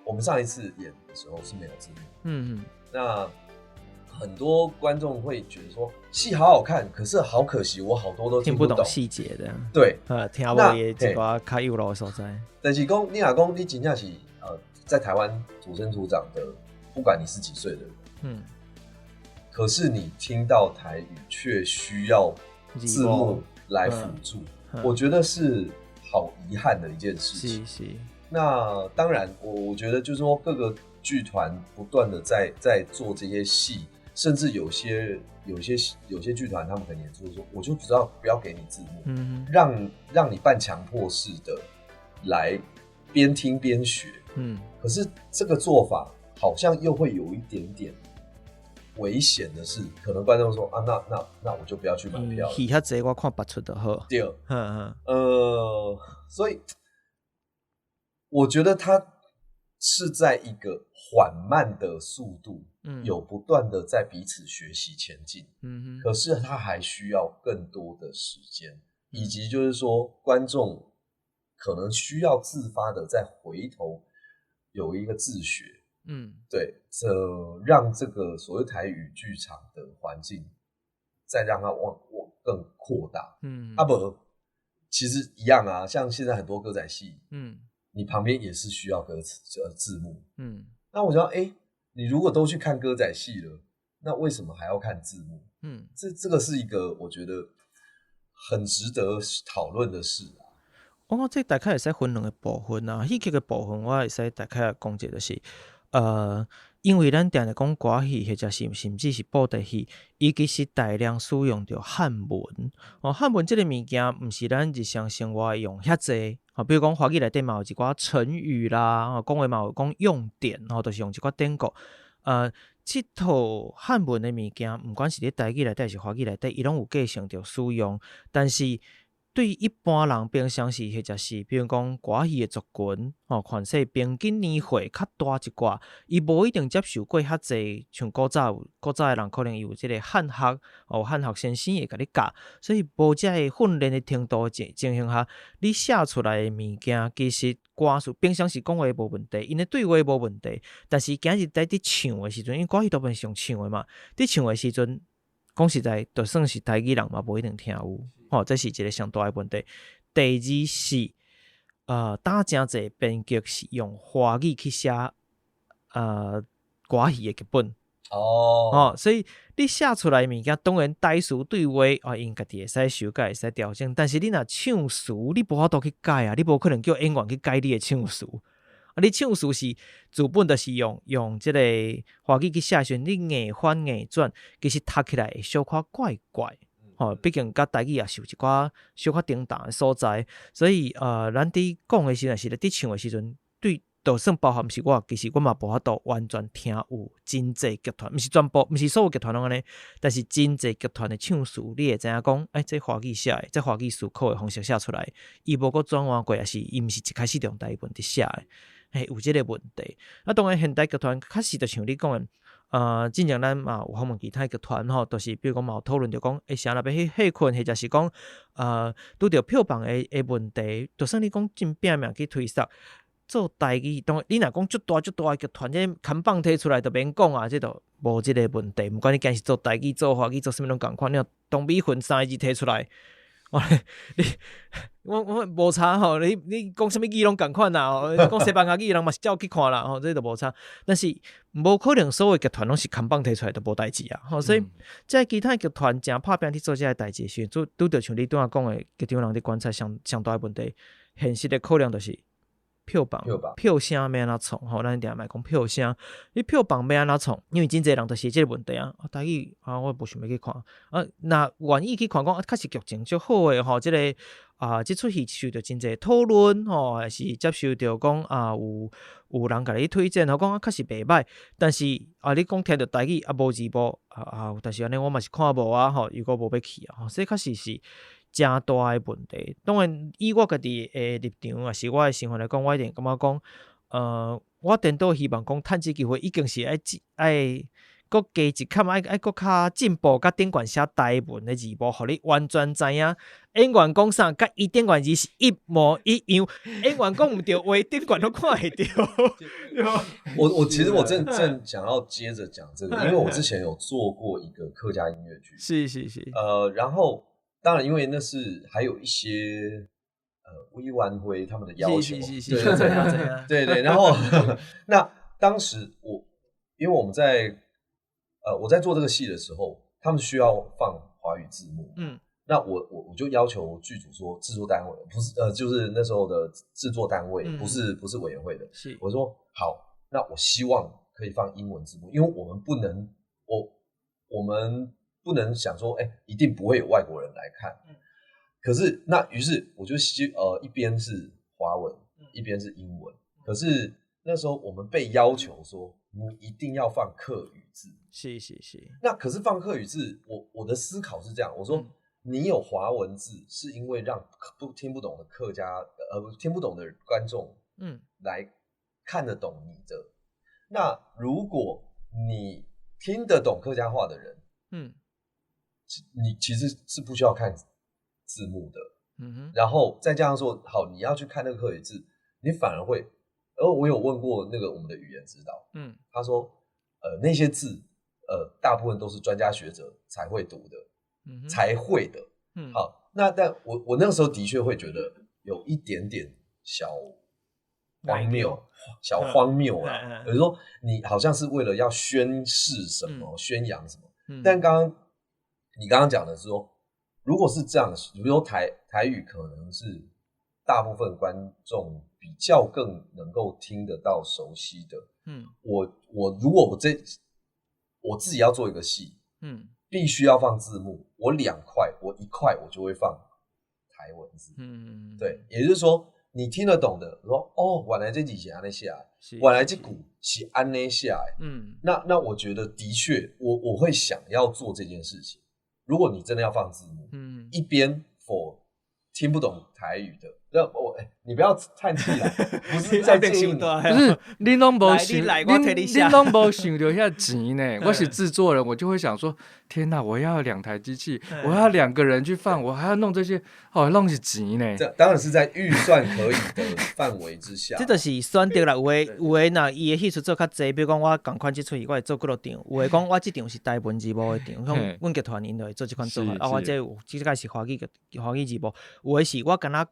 我們上一次演的時候是沒有字幕，那很多觀眾會覺得說戲好好看，可是好可惜，我好多都聽不懂細節的。對，聽無伊一寡較幼路的所在。但是講你若講你真正是在台灣土生土長的，不管你是幾歲的人，可是你聽到台語卻需要字幕來輔助，我覺得是好遺憾的一件事情。是是。那當然，我覺得就是說各個劇團不斷的在做這些戲。甚至有些劇團，他們可能演出說，我就知道不要給你字幕，讓你半強迫式的來邊聽邊學，可是這個做法好像又會有一點點危險的是，可能觀眾說啊，那我就不要去買票了。戲較濟，我看別齣就好。對，所以我覺得他是在一個緩慢的速度，有不斷的在彼此學習前進，可是他還需要更多的時間，以及就是說觀眾可能需要自發的再回頭有一個自學，對，這讓這個所謂台語劇場的環境再讓它往更擴大，啊不，其實一樣啊，像現在很多歌仔戲，你旁邊也是需要歌詞字幕，那我想，欸，你如果都去看歌仔戲了，那為什麼還要看字幕？這個是一個我覺得很值得討論的事啊。我講這大概會使分兩個部分啊，戲劇的部分我會使大概講一下，就是因為咱定定講歌戲，或者是甚至是布袋戲，伊其實大量使用著漢文。哦，漢文這个物件，毋是咱日常生活用遐濟。吼，比如講華語內底嘛有一寡成語啦，吼，講話嘛有講用典，吼，就是用一寡典故。這套漢文的物件，毋管是佇台語內底，抑是華語內底，伊攏有繼承著使用，但是對一般人平常時，或者是比如講歌戲的族群，吼，款勢平均年歲較大一寡，伊無一定接受過遐濟，像古早的人可能伊有這个漢學，哦，漢學先生會共你教，所以無這个訓練的程度情形下，你寫出來的物件，其實歌詞平常時講話無問題，𪜶的對話無問題，但是今日佇佇唱的時陣，因為歌戲大部分是用唱的嘛，佇唱的時陣，講實在，就算是台語人嘛，無一定聽有。吼，這是一個上大的問題。第二是，當誠濟編劇是用華語去寫，歌戲的劇本。吼，所以你寫出來的物件，當然台詞對話，哦，𪜶家己會使修改，會使調整。但是你若唱詞，你無法度去改啊，你無可能叫演員去改你的唱詞。啊，你唱詞是主本，就是用這個華語去寫時陣，你硬翻硬轉，其實讀起來會小可怪怪。吼，畢竟佮台語也是有一寡小可頂重的所在，所以咱佇講的時陣，是咧佇唱的時陣，對，就算包含是我，其實我嘛無法度完全聽有真濟劇團，毋是全部，毋是所有劇團攏按呢，但是真濟劇團的唱詞，你會知影講，欸，這華語寫的，這華語思考的方式寫出來，伊無閣轉換過，抑是伊毋是一開始就用台語文佇寫的，嘿，有這个問題。啊，當然現代劇團確實就像你講的。之前咱嘛有訪問其他劇團吼，就是比如講嘛有討論著講，欸，啥若欲去戲困，或者是講，拄著票房的問題，就算你講真拼命去推捒，做台語，當然你若講足大足大的劇團，這看板提出來就免講啊，這就無這个問題。毋管你今是做台語、做華語、做啥物攏仝款，你若唐美雲三個字提出來，我你我無差吼，你講啥物語攏仝款啦，吼，講西班牙語人嘛是照去看啦，吼，這就無差。但是無可能所有劇團攏是看板提出來就無代誌啊，吼，所以這其他劇團誠拍拼佇做這个代誌時，拄拄著像你拄仔講的，劇場人佇觀察上上大的問題，現實的考量就是票房、票聲欲按怎創吼，咱定定講票聲，你票房欲按怎創？因為真濟人就是這个問題啊。啊，台語啊，我無想欲去看啊，若願意去看，講啊，確實劇情足好的吼，這個啊，這齣戲受著真濟討論吼，還是接受著講啊，有人共你推薦吼，講啊，確實袂䆀。但是啊，你講聽著台語啊，無字幕啊啊，但是按呢我嘛是看無啊吼，又閣無欲去啊，所以確實是誠大的問題。當然，以我家己的立場，抑是我的身份來講，我一定感覺講，我顛倒希望講，趁這機會已經是愛愛閣加一坎，愛愛閣較進步，佮頂懸寫台文的字幕，予你完全知影演員講啥，佮伊頂懸字是一模一樣。演員講毋著話，頂懸攏看會著。我其實我正正想要接着講這個，因為我之前有做過一個客家音樂劇，然後。當然，因為那是還有一些委員會他們的要求，對對對對。然後那當時我因為我們在我在做這個戲的時候，他們需要放華語字幕，那我就要求劇組說，製作單位不是就是那時候的製作單位，不是委員會的，我說好，那我希望可以放英文字幕，因為我們不能我們不能想說，欸，一定不會有外國人來看。可是那於是我就一邊是華文，一邊是英文。可是那時候我們被要求說，你一定要放客語字。那可是放客語字，我的思考是這樣，我說你有華文字，是因為讓不聽不懂的客家聽不懂的觀眾，來看得懂你的。那如果你聽得懂客家話的人，你其實是不需要看字幕的，然後再加上說，好，你要去看那個客語字，你反而會，我有問過那個我們的語言指導，他說，那些字，大部分都是專家學者才會讀的，才會的，好，那但我那個時候的確會覺得有一點點小荒謬，小荒謬啊，比如說你好像是為了要宣示什麼，宣揚什麼，但剛剛你剛剛講的是說，如果是這樣，比如說台語可能是大部分觀眾比較更能夠聽得到熟悉的，我如果我自己要做一个戏，必须要放字幕，我两块，我一块我就会放台文字。对，也就是说你听得懂的，说哦，原來這字是按呢寫，原來這句是按呢寫。那我覺得的確，我會想要做這件事情。如果你真的要放字幕，一邊 for 聽不懂台語的，那我欸，你不要嘆氣啦，不是在建議你，不是你攏無想，你攏無想著遐錢呢。我是製作人，我就會想說：天哪，我要兩台機器，我要兩個人去放，我還要弄這些，哦，攏是錢呢。這當然是在預算可以的範圍之下。這就是選擇啦，有的若伊的戲出做較濟，比如講我仝款這齣戲我會做幾落場，有的講我這場是台文字幕的場，像阮劇團𪜶就會做這款做法，啊，我這有這個是華語字幕，有的是我敢若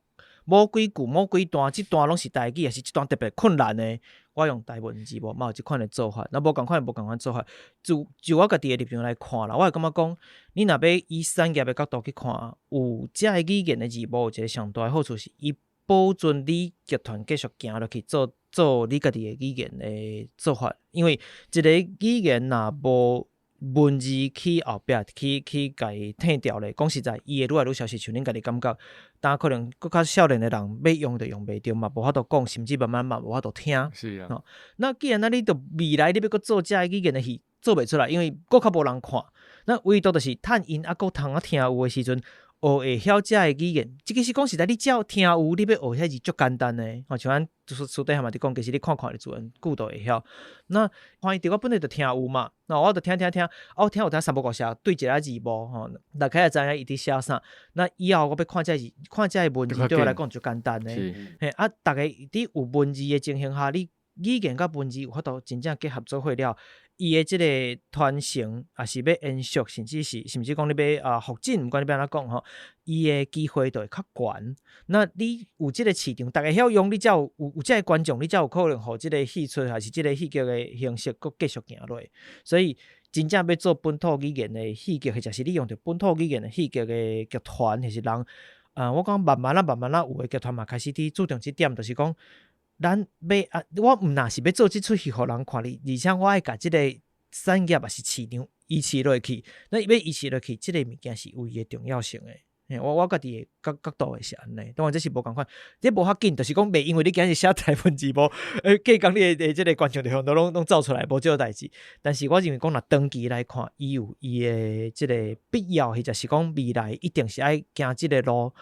某幾句某幾段，這段攏是台語，抑是這段特別困難的，我用台文字幕嘛有這款的做法。那無仝款無仝款做法。就我家己的立場來看啦，我會感覺講，你若欲以產業的角度去看，有這个語言的字幕，有一个上大的好處是，伊保存你劇團繼續行落去做你家己的語言的做法。因為一个語言若無文字去後壁去共伊替掉咧，講實在，伊會愈來愈消失。像恁家己感覺，但可能閣較少年的人欲用就用袂著嘛，無法度講，甚至慢慢嘛無法度聽。是啊。那既然咱你著未來你欲閣做這个語言的戲，做袂出來，因為閣較無人看。那唯獨就是趁𪜶猶閣通啊聽有的時陣，學會曉這个語言。這其實講實在，你只要聽有，你欲學遐字足簡單的。吼，像咱私底下嘛佇講，其實你看看就自然句就會曉。那歡喜著我本來就聽有嘛，那我就聽聽聽，啊，我聽有聽三不五時對一下字幕吼，大概就知影伊佇寫啥。那以後我欲看這个字，看這个文字對我來講就簡單的。嘿，啊，逐家佇有文字的情形下，你語言佮文字有法度真正結合做伙了，伊的這個傳承，抑是欲延續，甚至講你欲啊復振，毋管你欲按怎講吼，伊的機會就會較懸。那你有這個市場，逐家曉用，你才有這个觀眾，你才有可能予這个戲出，抑是這个戲劇的形式閣繼續行落去。所以，真正欲做本土語言的戲劇，或者是你用著本土語言的戲劇的劇團，或是人，我講慢慢仔慢慢仔，有的劇團嘛開始佇注重這點，就是講。咱欲啊，我毋若是欲做這齣戲予人看哩，而且我愛共這个產業抑是市場維持落去。那欲維持落去，這个物件是有伊的重要性的。我家己的角度會是按呢，當然這是無仝款，這無要緊，就是講袂因為你今日寫台文字幕，隔工你的這个觀眾就攏攏走出來，無這個代誌。但是我認為講，若長期來看，伊有伊的這个必要，或者是講未來一定是愛行這个路。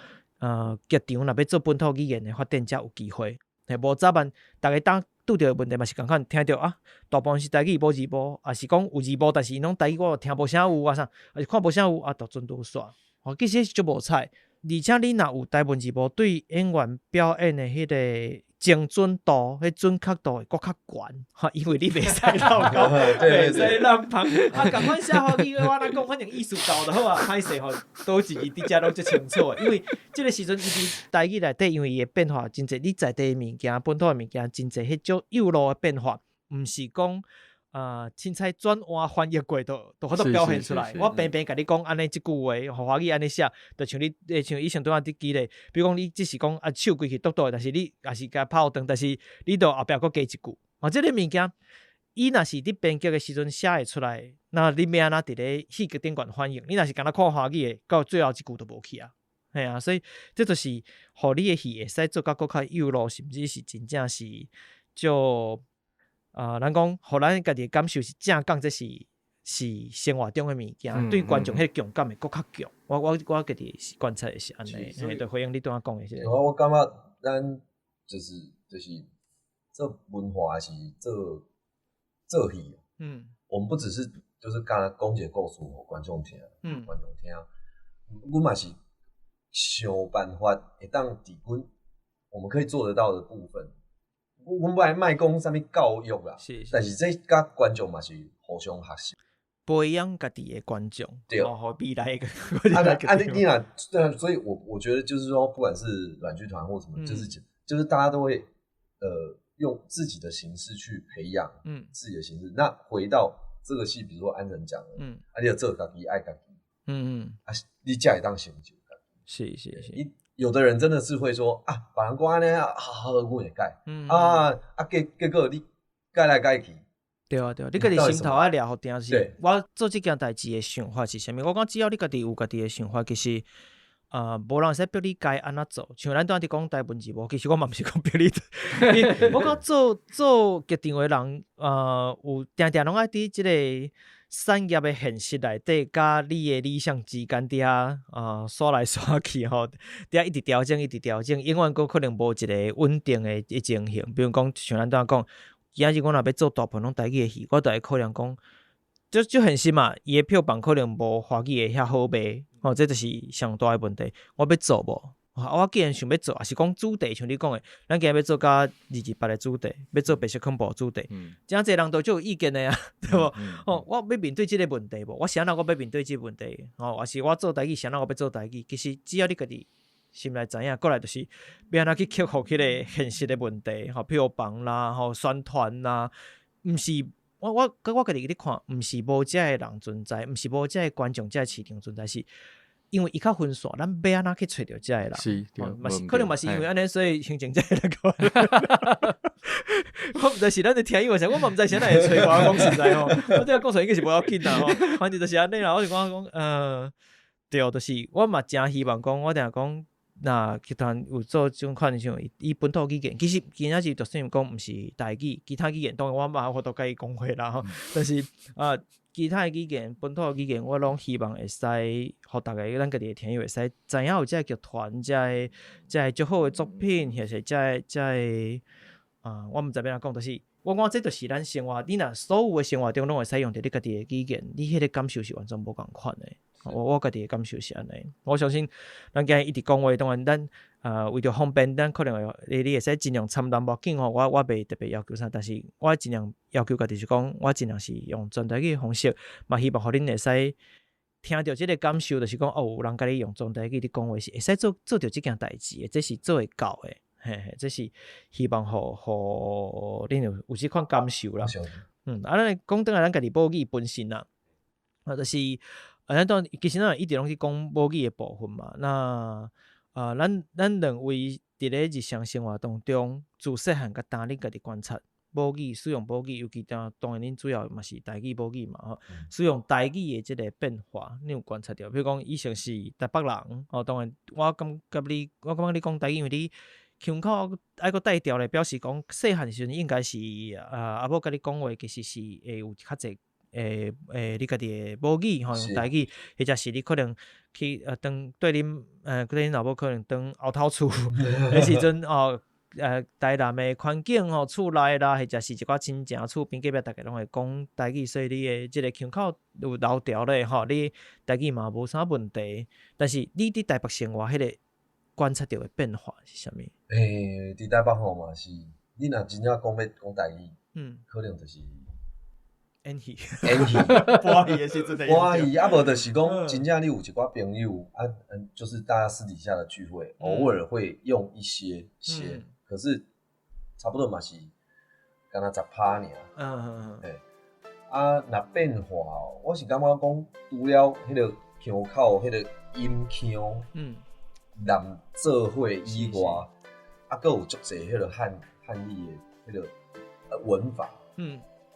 劇場若欲做本土語言的發展，才有機會。嘿，無早晚，逐家當拄著的問題嘛是仝款，聽著啊，大部分是台語無字幕，抑是講有字幕，但是𪜶攏台語我聽無啥有啊啥，抑是看無啥有啊，就準拄煞。吼，其實足無彩。而且你若有台文字幕，對演員表演的彼个精準度、彼準確度會閣較懸，吼，因為你袂使漏講，袂使漏旁。啊，仝款寫華語話，我若講反正意思到就好啊，歹勢吼，佗一字佇遮攏足清楚的。因為這个時陣伊佇台語內底，因為伊的變化真濟，你在地的物件、本土的物件真濟，彼種幼路的變化，毋是講啊，凊彩轉換翻譯過就法度表現出來。我平平共你講按呢這句話，予華語按呢寫，就像你，像以前拄仔佇記咧，比如講你只是講啊手規氣剁剁，但是你也是共拍斷，但是你著後壁閣加一句。哦，這个物件，伊若是佇編劇的時陣寫會出來，那你欲按怎佇咧戲劇頂懸反應？你若是干焦看華語的，到最後一句就無去啊。嘿啊，所以這就是予你的戲會使做甲閣較幼路，甚至是真正是就。咱講，予咱家己的感受是正講，這是生活中的物件，對觀眾彼個共感會閣較強。我家己是觀察的是按呢，嘿，就回應你拄仔講的這個。我感覺咱就是做文化是做戲，我們不只是就是干講一個故事予觀眾聽，觀眾聽，阮嘛是想辦法會當佇阮我們可以做得到的部分。阮莫講啥物教育啦，但是這佮觀眾嘛是互相學習，培養家己的觀眾，對，予未來的。啊，你若對，所以我覺得就是說，不管是軟劇團或什麼，就是大家都會用自己的形式去培養，自己的形式。那回到這個戲，比如說安成講的，啊，你做家己愛家己，啊，你才會當成就。有的人真的是會說啊，別人講按呢啊，好好，阮會改，啊啊，結果你改來改去。對啊對啊，你家己心頭愛掠予定是，我做這件代誌的想法是啥物？我講只要你家己有家己的想法，其實無人會使逼你該按怎做。像咱拄仔佇講台文字無，其實我嘛毋是講逼你。我講做做劇場的人，有定定攏愛佇這個產業的現實內底，佮你的理想之間佇遐刷來刷去吼，佇遐一直調整，一直調整，永遠閣可能無一個穩定的一情形。比如講，像咱拄仔講，今仔日我若欲做大部分攏台語的戲，我就會考量講，就就現實嘛，伊的票房可能無華語的遐好賣，吼，這就是上大的問題。我欲做無？啊，我既然想欲做，抑是講主題，像你講的，咱今日欲做甲228的主題，欲做白色恐怖主題，誠濟人都足有意見的啊，對無？哦，我欲面對這個問題無？我啥人我欲面對這個問題？吼，抑是我做台語，啥人我欲做台語？其實只要你家己心內知影，過來就是欲按怎去克服彼個現實的問題，吼，票房啦，吼，宣傳啦，毋是我家己咧看，毋是無遮的人存在，毋是無遮的觀眾、遮的市場存在，是因為伊較分散，咱欲按怎去揣著遮的人？是，嘛是可能嘛是因為按呢，所以形成這個那個。我毋知是咱的聽友啥，我嘛毋知啥人會揣我講實在吼，我這個講出來應該是無要緊啦吼，反正就是按呢啦。我就感覺講，對，就是我嘛誠希望講，我定講，若劇團有做這種款像以本土語言，其實今仔日就算講毋是台語，其他語言當然我嘛有法度共伊講話啦吼。但是啊，其他的語言，本土的語言，我攏希望會使，予逐个咱家己的聽友會使知影有這個劇團，這個足好的作品，或是這個啊，我毋知欲按怎講，就是我感覺這就是咱生活，你若所有的生活中攏會使用著你家己的語言，你彼個感受是完全無仝款的。我家己的感受是按呢，我相信咱今日一直講話，當然咱為著方便，咱可能會你會使盡量參淡無要緊吼，我袂特別要求啥，但是我盡量要求家己是講，我盡量是用全台語的方式，嘛希望予恁會使聽著這個感受，就是講哦，有人共你用全台語佇講話是會使做做著這件代誌的，這是做會到的，嘿嘿，這是希望予予恁有這款感受啦。啊，咱講轉來咱家己母語本身啦，啊，就是。啊，咱當其實咱一直攏去講母語的部分嘛。那啊，咱兩位佇咧日常生活當中，自細漢到大，恁家己觀察母語使用母語，尤其當當然恁主要嘛是台語母語嘛吼。使用台語的這個變化，你有觀察著？比如講，以前是台北人，吼，當然我感覺你，我感覺你講台語，因為你腔口愛閣帶調咧，表示講細漢時陣應該是啊，阿母共你講話，其實是會有較濟。會，你家己的母語吼，用台語，或者是你可能去當對恁老母可能當後頭厝，彼時陣哦，台南的環境吼，厝內啦，或者是一寡親情厝邊隔壁，逐家攏會講台語，所以你的這個腔口有留調咧吼，你台語嘛無啥問題。但是你佇台北生活，彼個觀察著的變化是啥物？佇台北吼嘛是，你若真正講欲講台語，可能就是。演戲，演戲，播戲的時陣，播戲啊，無就是講，真正你有一寡朋友啊，就是大家私底下的聚會，偶爾會用一些些，可是差不多嘛是，敢若10%爾。嘿，啊，若變化哦，我是感覺講，除了彼個腔口、彼個音腔，南做伙以外，啊，閣有足濟彼個漢語的彼個文法，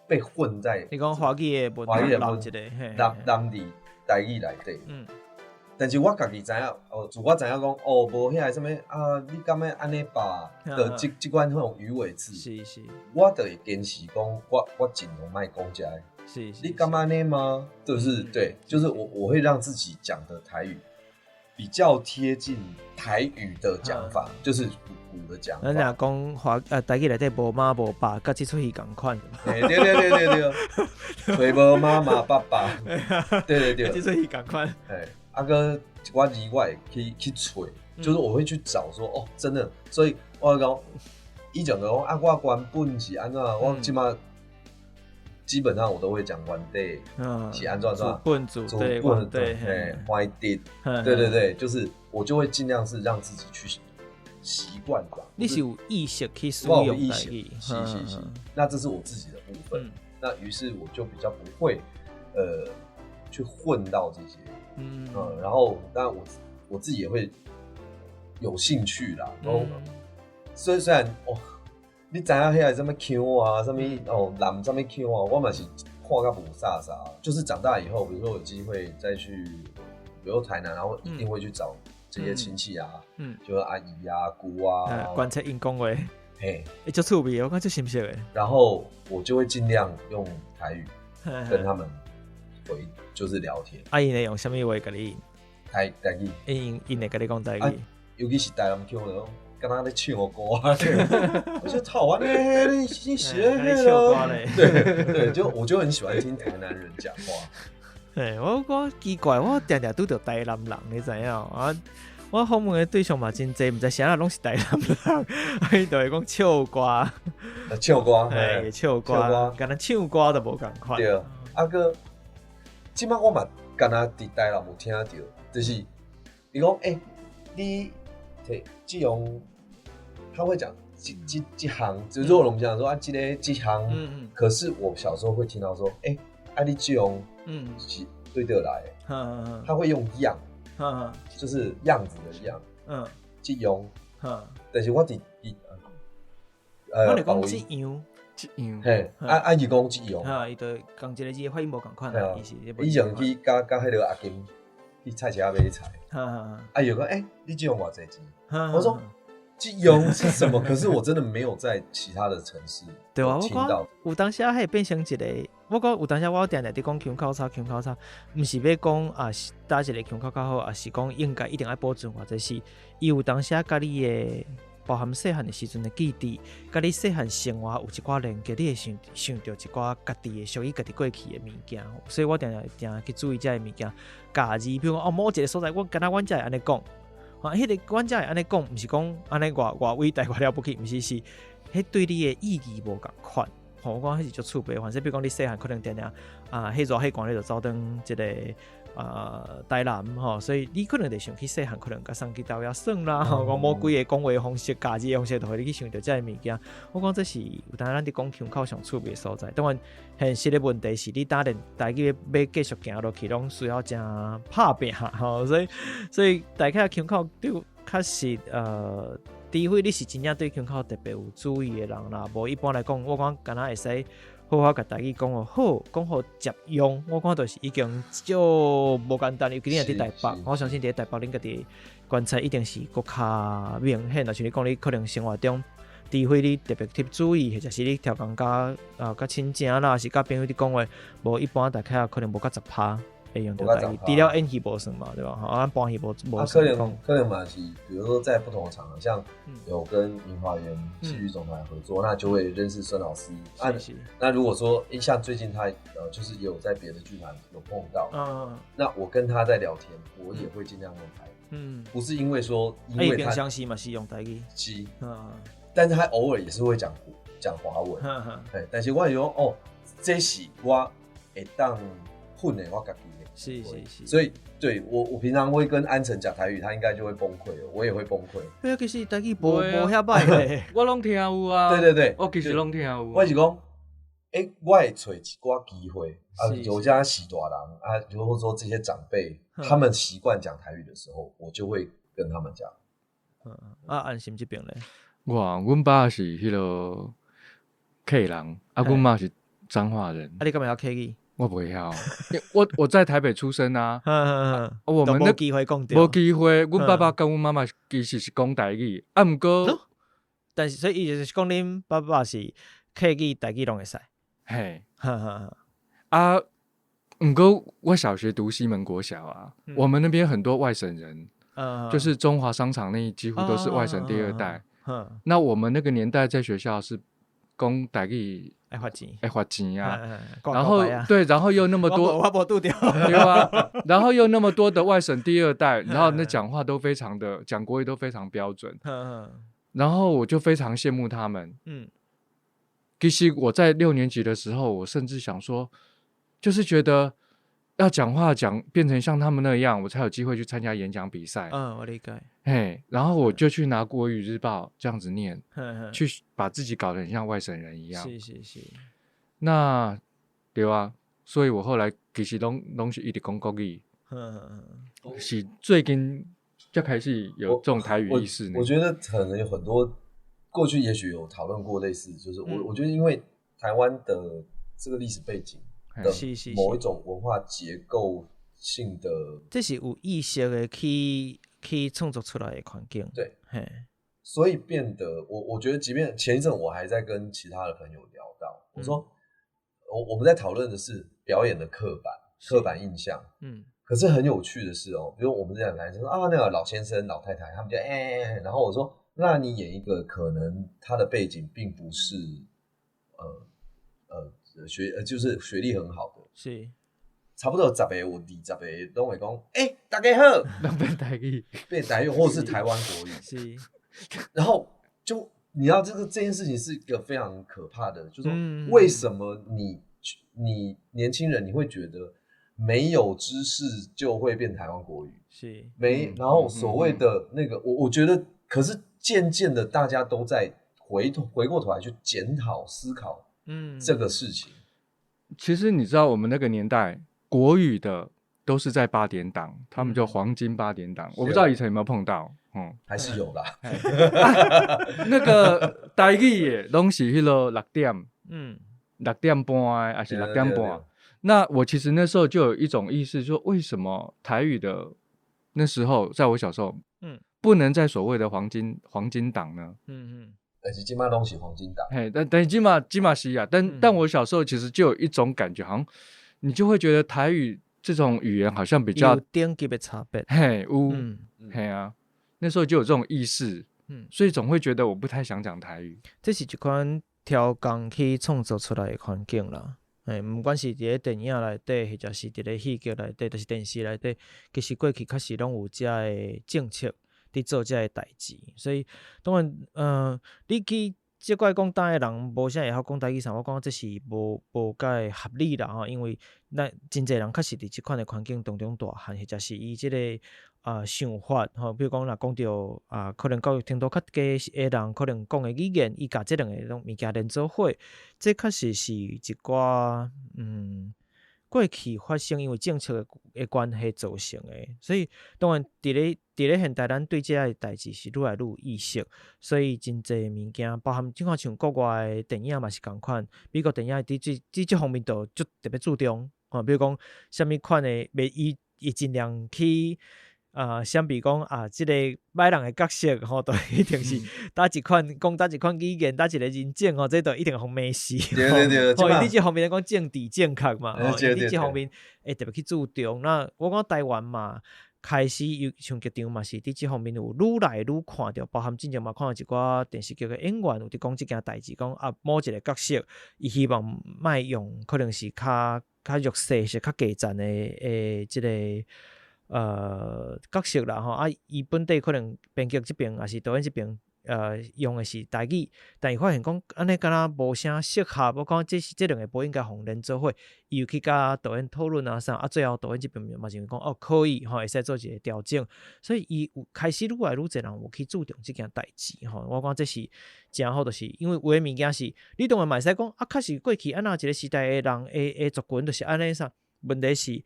被混在你講華語的文華語的文，納佇台語內底。但是我家己知影，哦，自我知影講，哦，無遐个啥物啊，你敢欲按呢吧？的這款彼種魚尾字，我就會堅持講，我盡量莫講這个。你敢按呢嗎？就是對，就是我會讓自己講的台語比較貼近台語的講法，就是古的講法。咱若講華台語內底無媽無爸，佮這齣戲仝款。對對對對對，揣無媽媽爸爸。對對對，這齣戲仝款。啊閣一寡字我會去揣，就是我會去找說，哦，真的，所以我講以前就講啊，我原本是按怎，我這馬基本上我都會講原底是按怎怎，主本對，歡的，對對對，就是我就會盡量是讓自己去習慣吧。你是有意識去使用意識，是是是，那這是我自己的部分。那於是我就比較不會，去混到這些，然後當然我自己也會有興趣啦。然後雖然哦，你知影彼个啥物腔啊，啥物哦南啥物腔啊，我嘛是看甲雾煞煞。就是长大以后，比如说有机会再去，比如台南，然后一定会去找这些亲戚啊，就是阿姨啊、姑啊，观察𪜶讲话，嘿，欸，足趣味，我感觉足新鲜的。然后我就会尽量用台语跟他们回，就是聊天。啊，𪜶会用啥物话共你？台语。𪜶會共你講台語。尤其是台南腔的，敢若咧唱歌啊！我覺得好玩咧，你你學唱歌咧。對對，就我就很喜歡聽台南人講話。嘿，我奇怪，我定定拄著台南人，你知影？啊，我訪問的對象嘛真濟，毋知啥人攏是台南人，伊就會講唱歌，唱歌，嘿，唱歌，敢若唱歌都無仝款。對，啊閣，這擺我嘛敢若佇台南有聽著，就是伊講，欸，你提這樣，他會講這項，就是我們講說啊，這个這項，可是我小時候會聽到說，欸，啊你這樣，是對得來，他會用樣，就是樣子的樣，這樣，但是我佇我是講這樣，這樣，嘿，啊伊講這樣，哈，伊就仝一个字發音無仝款啊，伊是以前去佮彼个阿金去菜市仔買菜，啊伊就講，欸，你這樣偌濟錢？我說這樣是什麼？可是我真的沒有在其他的城市對啊，聽到。有當時彼變成一個，我講有當時我定定佇講腔口差腔口差，毋是欲講啊，佗一个腔口較好，抑是講應該一定愛保存，或者是伊有當時佮你的包含細漢的時陣的記憶，佮你細漢生活有一寡連結，你會想著一寡家己的屬於家己過去的物件，所以我定定定去注意這个物件。家己比如講哦，某一个所在，我敢若阮才會按呢講。啊，彼个阮才會按呢講，毋是講按呢偌偌偉大偌了不起，毋是是，彼對你的意義無仝款。吼，我講彼是足趣味，反正比如講你細漢可能定定啊，彼熱彼寒你就走轉一个啊台南吼，所以你可能就想起細漢可能共送去豆仔耍啦，吼，講某幾个講話方式、教字的方式，就予你去想著這个物件。我講這是有當咱佇講腔口上趣味的所在。當然，現實的問題是你當然台語欲繼續行落去，攏需要誠拍拚吼，所以大概腔口對確實除非你是真正對腔口特別有注意的人啦，無一般來講，我講敢若會使好好共台語講予好，講予捷用，我看就是已經足無簡單。尤其你若佇台北，我相信佇台北恁家己觀察一定是閣較明顯。若像你講，你可能生活中，除非你特別去注意，或者是你調工佮親情啦，是佮朋友佇講話，無一般大概可能無到10%會用著台語，除了演戲無算嘛，對吧？啊，搬戲無無算。可能嘛是，比如說在不同的場合，像有跟明華園戲劇總團合作，那就會認識孫老師。那如果說，像最近他就是也有在別的劇團有碰到，那我跟他在聊天，我也會盡量用台語。不是因為說，因為他平常時嘛是用台語，是，但是他偶爾也是會講華文。對，但是我是講哦，這是我會當混的我家己的。是是是，所以對我平常會跟安成講台語，他應該就會崩潰，我也會崩潰。對啊，其實台語無遐歹咧，我攏聽有啊。對對對，我其實攏聽有。我是講，欸，我會揣一寡機會啊，有遮序大人啊，如果說這些長輩他們習慣講台語的時候，我就會跟他們講。啊，安心這邊咧，我阮爸是彼个客人，啊，阮媽是彰化人。啊，你敢會曉客語？我袂曉，我在台北出生啊，我們無機會講無機會，阮爸爸佮阮媽媽其實是講台語，啊，毋過，但是所以伊就是講恁爸爸是客語、台語攏會使。嘿，啊，毋過我小學讀西門國小啊，我們那邊很多外省人，就是中華商場那幾乎都是外省第二代。那我們那個年代在學校是講台語。愛罰錢，愛罰錢啊！然後對，然後又那麼多，我無拄著，對啊，然後又那麼多的外省第二代，然後那講話都非常的講國語都非常標準，然後我就非常羨慕他們。其實我在6年級的時候，我甚至想說，就是覺得要講話講變成像他們那樣，我才有機會去參加演講比賽。嗯，我理解。嘿，然後我就去拿國語日報這樣子念，去把自己搞得很像外省人一樣。是是是。那對啊，所以我後來其實攏是一直講國語。是最近才開始有這種台語意識呢。我覺得可能有很多過去也許有討論過類似，就是我覺得因為台灣的這個歷史背景的某一種文化結構性的，這是有意識的去創作出來的環境。對，所以變得我覺得，即便前一陣我還在跟其他的朋友聊到，我說我們在討論的是表演的刻板印象，可是很有趣的是哦，比如我們這樣來說啊，那個老先生、老太太，他們就欸，然後我說，那你演一個可能他的背景並不是就是學歷很好的，差不多十個有20個攏會講，欸，大家好，攏變台語，變台語，或是台灣國語，然後就你知道這件事情是一個非常可怕的，就是說為什麼你年輕人你會覺得沒有知識就會變台灣國語？沒，然後所謂的那個，我覺得，可是漸漸的大家都在回過頭來去檢討思考，這個事情。其實你知道，我們那個年代國語的都是在八點檔，他們叫黃金八點檔。我不知道以前有沒有碰到，還是有啦。那個台語的攏是彼個6點，6點半的，還是6點半？那我其實那時候就有一種意識，說為什麼台語的那時候，在我小時候，不能在所謂的黃金檔呢？但是這馬攏是黃金檔。嘿，但這馬是啊，但我小時候其實就有一種感覺，好像你就會覺得台語這種語言好像比較有等級的差別。嘿，有，嘿啊，那時候就有這種意識，所以總會覺得我不太想講台語。這是一款調工去創造出來的環境啦。嘿，毋管是佇咧電影內底，或者是佇咧戲劇內底，就是電視內底，其實過去確實攏有遮个政策佇做遮个代誌。所以當然，你去責怪講當的人無啥會曉講台語啥，我感覺這是無介合理啦吼，因為咱真濟人確實佇這款的環境當中大漢，或者是伊這個想法吼，比如講若講著啊，可能教育程度較低的人，可能講的語言，伊共這兩个攏物件連做伙，這確實是一寡過去發生因為政策的關係造成的，所以當然佇咧現代，咱對這个代誌是愈來愈有意識，所以真濟物件，包含這款像國外的電影嘛是仝款，美國電影佇這方面就足特別注重，吼，比如講啥物款的，袂伊盡量去相比講啊，這个歹人的角色吼，都一定是佗一款講佗一款語言，佗一个人種吼，這都一定予罵死。對。吼，伊佇這方面來講政治正確嘛，吼，伊佇這方面會特別去注重。那我講台灣嘛，開始有像劇場嘛是佇這方面有愈來愈看著，包含之前嘛看到一寡電視劇的演員有佇講這件代誌，講啊某一個角色，伊希望莫用可能是較弱勢，是較低層的這個角色啦吼，啊，伊本底可能編劇這邊抑是導演這邊，用的是台語，但伊發現講按呢敢若無啥適合，我講這是這兩个無應該予連做伙，伊有去共導演討論啊啥，啊，最後導演這邊嘛認為講哦可以吼，會使做一個調整，所以伊有開始愈來愈濟人有去注重這件代誌吼，我感覺這是誠好，就是因為有的物件是，你當然嘛會使講啊，確實過去按怎一個時代的人的族群就是按呢啥，問題是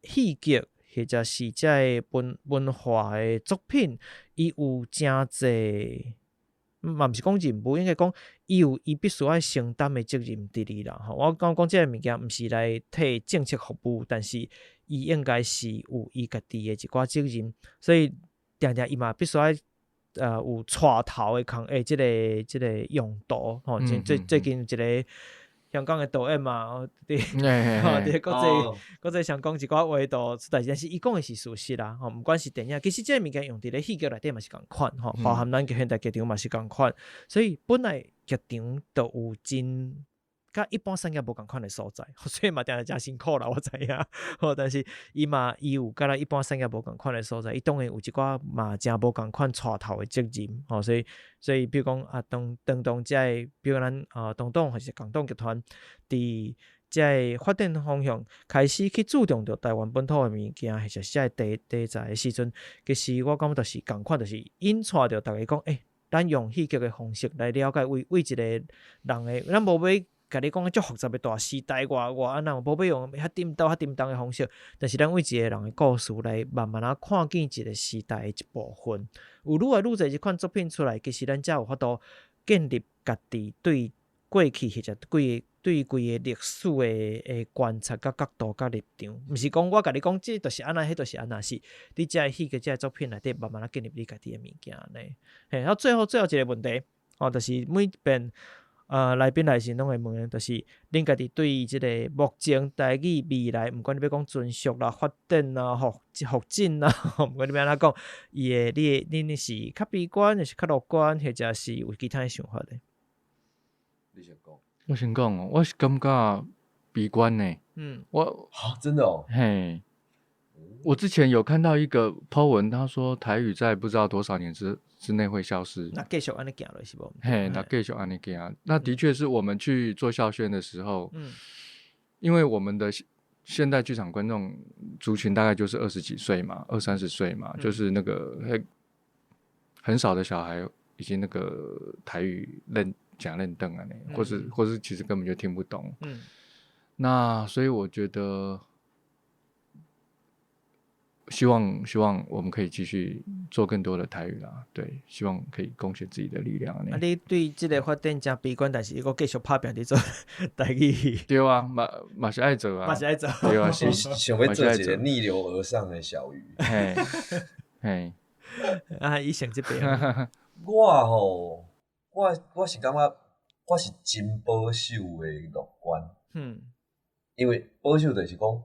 戲劇或者是這个文化的作品，伊有誠濟，嘛毋是講任務，應該講伊有伊必須愛承擔的責任佇裡啦。吼，我講講這个物件，毋是來替政策服務，但是伊應該是有伊家己的一寡責任，所以定定伊嘛必須愛有帶頭的工這個用途吼。最近一個香港的導演嘛，佇國際上講一寡話都出代誌，但是伊講的是事實啦，吼，毋管是電影，其實這个物件用佇咧戲劇內底嘛是仝款，吼，包含咱現代劇場嘛是仝款，所以本來劇場就有真佮一般產業無仝款的所在，所以嘛定定誠辛苦啦，我知影，吼，但是伊嘛伊有佮咱一般產業無仝款的所在，伊當然有一寡嘛誠無仝款帶頭的責任，吼，所以比如講啊，當這个，比如講咱啊東黨還是共黨劇團，佇這个發展方向開始去注重著台灣本土的物件，或者是這个題材的時陣，其實我感覺就是仝款，就是引帶著逐家講，欸，咱用戲劇的方式來了解為一個人的，咱無欲共你講足複雜的大時代，外外按怎，無欲用遐沉兜遐沉重的方式，但是咱為一個人的故事來慢慢仔看見一個時代的一部分。有愈來愈濟這款作品出來，其實咱才有法度建立家己對過去或者對規個歷史的觀察佮角度佮立場，毋是講我共你講，這就是按怎，彼就是按怎，是佇這個戲劇這個作品內底慢慢仔建立你家己的物件呢。嘿，啊，最後最後一個問題，哦，就是每一遍來賓來時攏會問的，就是恁家己對這個目前台語未來，毋管你欲講存續啦、發展啦、復振啦，毋管你欲按怎講，伊的你的恁是較悲觀，抑是較樂觀，或者是有其他的想法咧？你先講。我先講哦，我是感覺悲觀呢。我啊，真的哦。嘿，我之前有看到一個 po 文，他說台語在不知道多少年之內會消失。若繼續按呢行落是無？嘿，若繼續按呢行，那的確是我們去做校宣的時候，因為我們的現代劇場觀眾族群大概就是20幾歲嘛，二三十歲嘛，就是那個很少的小孩已經那個台語認講認凳啊，或是其實根本就聽不懂。那所以我覺得，希望我們可以繼續做更多的台語啦。對，希望可以貢獻自己的力量。啊，你對這個發展誠悲觀，但是你閣繼續拍拚佇做台語。對啊，嘛是愛做啊，嘛是愛做。對啊，是想欲做一個逆流而上的小魚。嘿，嘿。啊，以上這邊。我吼，我是感覺我是真保守的樂觀。因為保守就是講，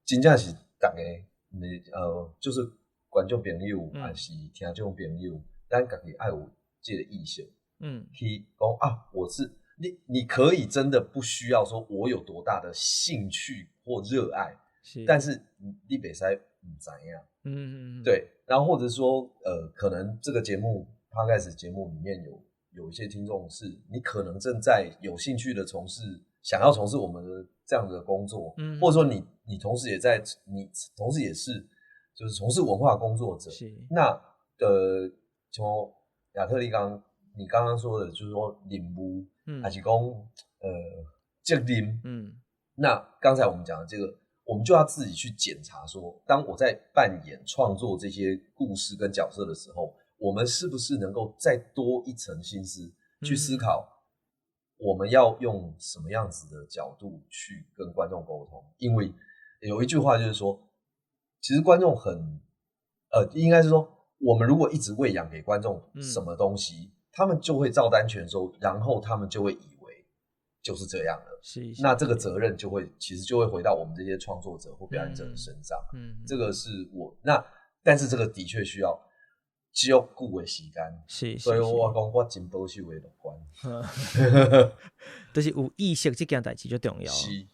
真正是逐家，就是觀眾朋友，還是聽眾朋友，咱家己愛有這個意識，去講啊，我是你，你可以真的不需要說我有多大的興趣或熱愛，但是你袂使毋知影，對，然後或者說，可能這個節目 Podcast 節目裡面有一些聽眾是你可能正在有興趣的從事，想要從事我們的這樣的工作，或者說你同時也在，你同時也是就是從事文化工作者，那從亞特力剛你剛剛說的，就是說任務，還是講責任，那剛才我們講的這個，我們就要自己去檢查說，當我在扮演創作這些故事跟角色的時候，我們是不是能夠再多一層心思去思考，我們要用什麼樣子的角度去跟觀眾溝通？因為有一句話就是說，其實觀眾很，應該是說，我們如果一直餵養給觀眾什麼東西，他們就會照單全收，然後他們就會以為就是這樣了。那這個責任就會，其實就會回到我們這些創作者或表演者的身上。這個是我，那，但是這個的確需要足久的時間。所以我講我真保守的樂觀。就是有意識這件代誌最重要。是。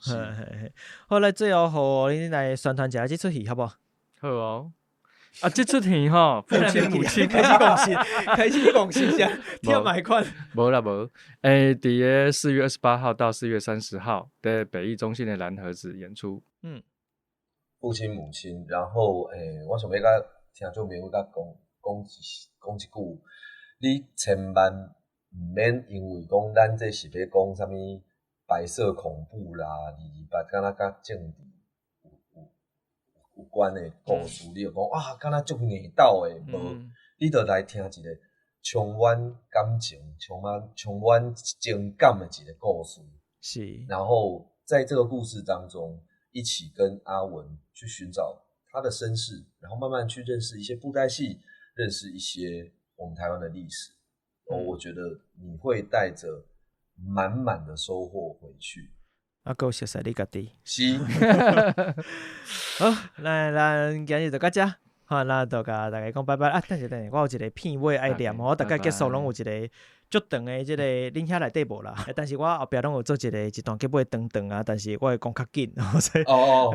好，來最後，予恁來宣傳一下這齣戲，好無？好哦。啊，這齣戲吼，父親母親開始講戲，開始講戲先，聽埋款。無啦無，佇个4月28號到4月30號，佇北藝中心的藍盒子演出。父親母親，然後我想欲共聽眾朋友佮講一句，你千萬毋免因為講咱這是欲講啥物白色恐怖啦，228敢若佮政治有關的故事，你就講啊，敢若足硬鬥的，無，你就來聽一個充滿感情、充滿情感的一個故事。然後在這個故事當中，一起跟阿文去尋找他的身世，然後慢慢去認識一些布袋戲，認識一些我們台灣的歷史。我覺得你會帶着滿滿的收穫回去。啊，閣有熟悉你家己。是。好，來，咱今日就到這，好，那就共大家講拜拜。啊，等下等下，我有一個片尾愛念吼，我逐擺結束攏有一個足長的這個，恁遐內底無啦，但是我後壁攏有做一個一段結尾長長啊，但是我會講較緊，所以，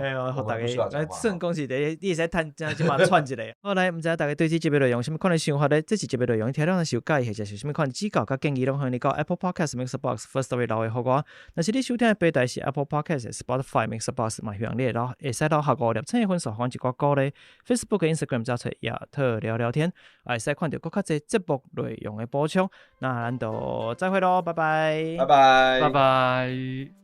嘿，予大家，算講是佇你會使趁這這馬喘一下。好，來，毋知影大家對這節目內容有啥物款的想法咧？這是節目內容，聽了若是有佮意，或者是啥物款指教佮建議，攏歡迎你到 Apple Podcast、MixerBox、Firstory 留言予我。若是你收聽的平台是 Apple Podcast、Spotify、MixerBox，嘛希望你會使留下五粒星的分數，予阮一寡鼓勵。Facebook、Instagram 找揣亞特聊聊天，會使看著閣較濟節目內容的補充。那咱就再會囉，拜拜，拜拜，拜拜。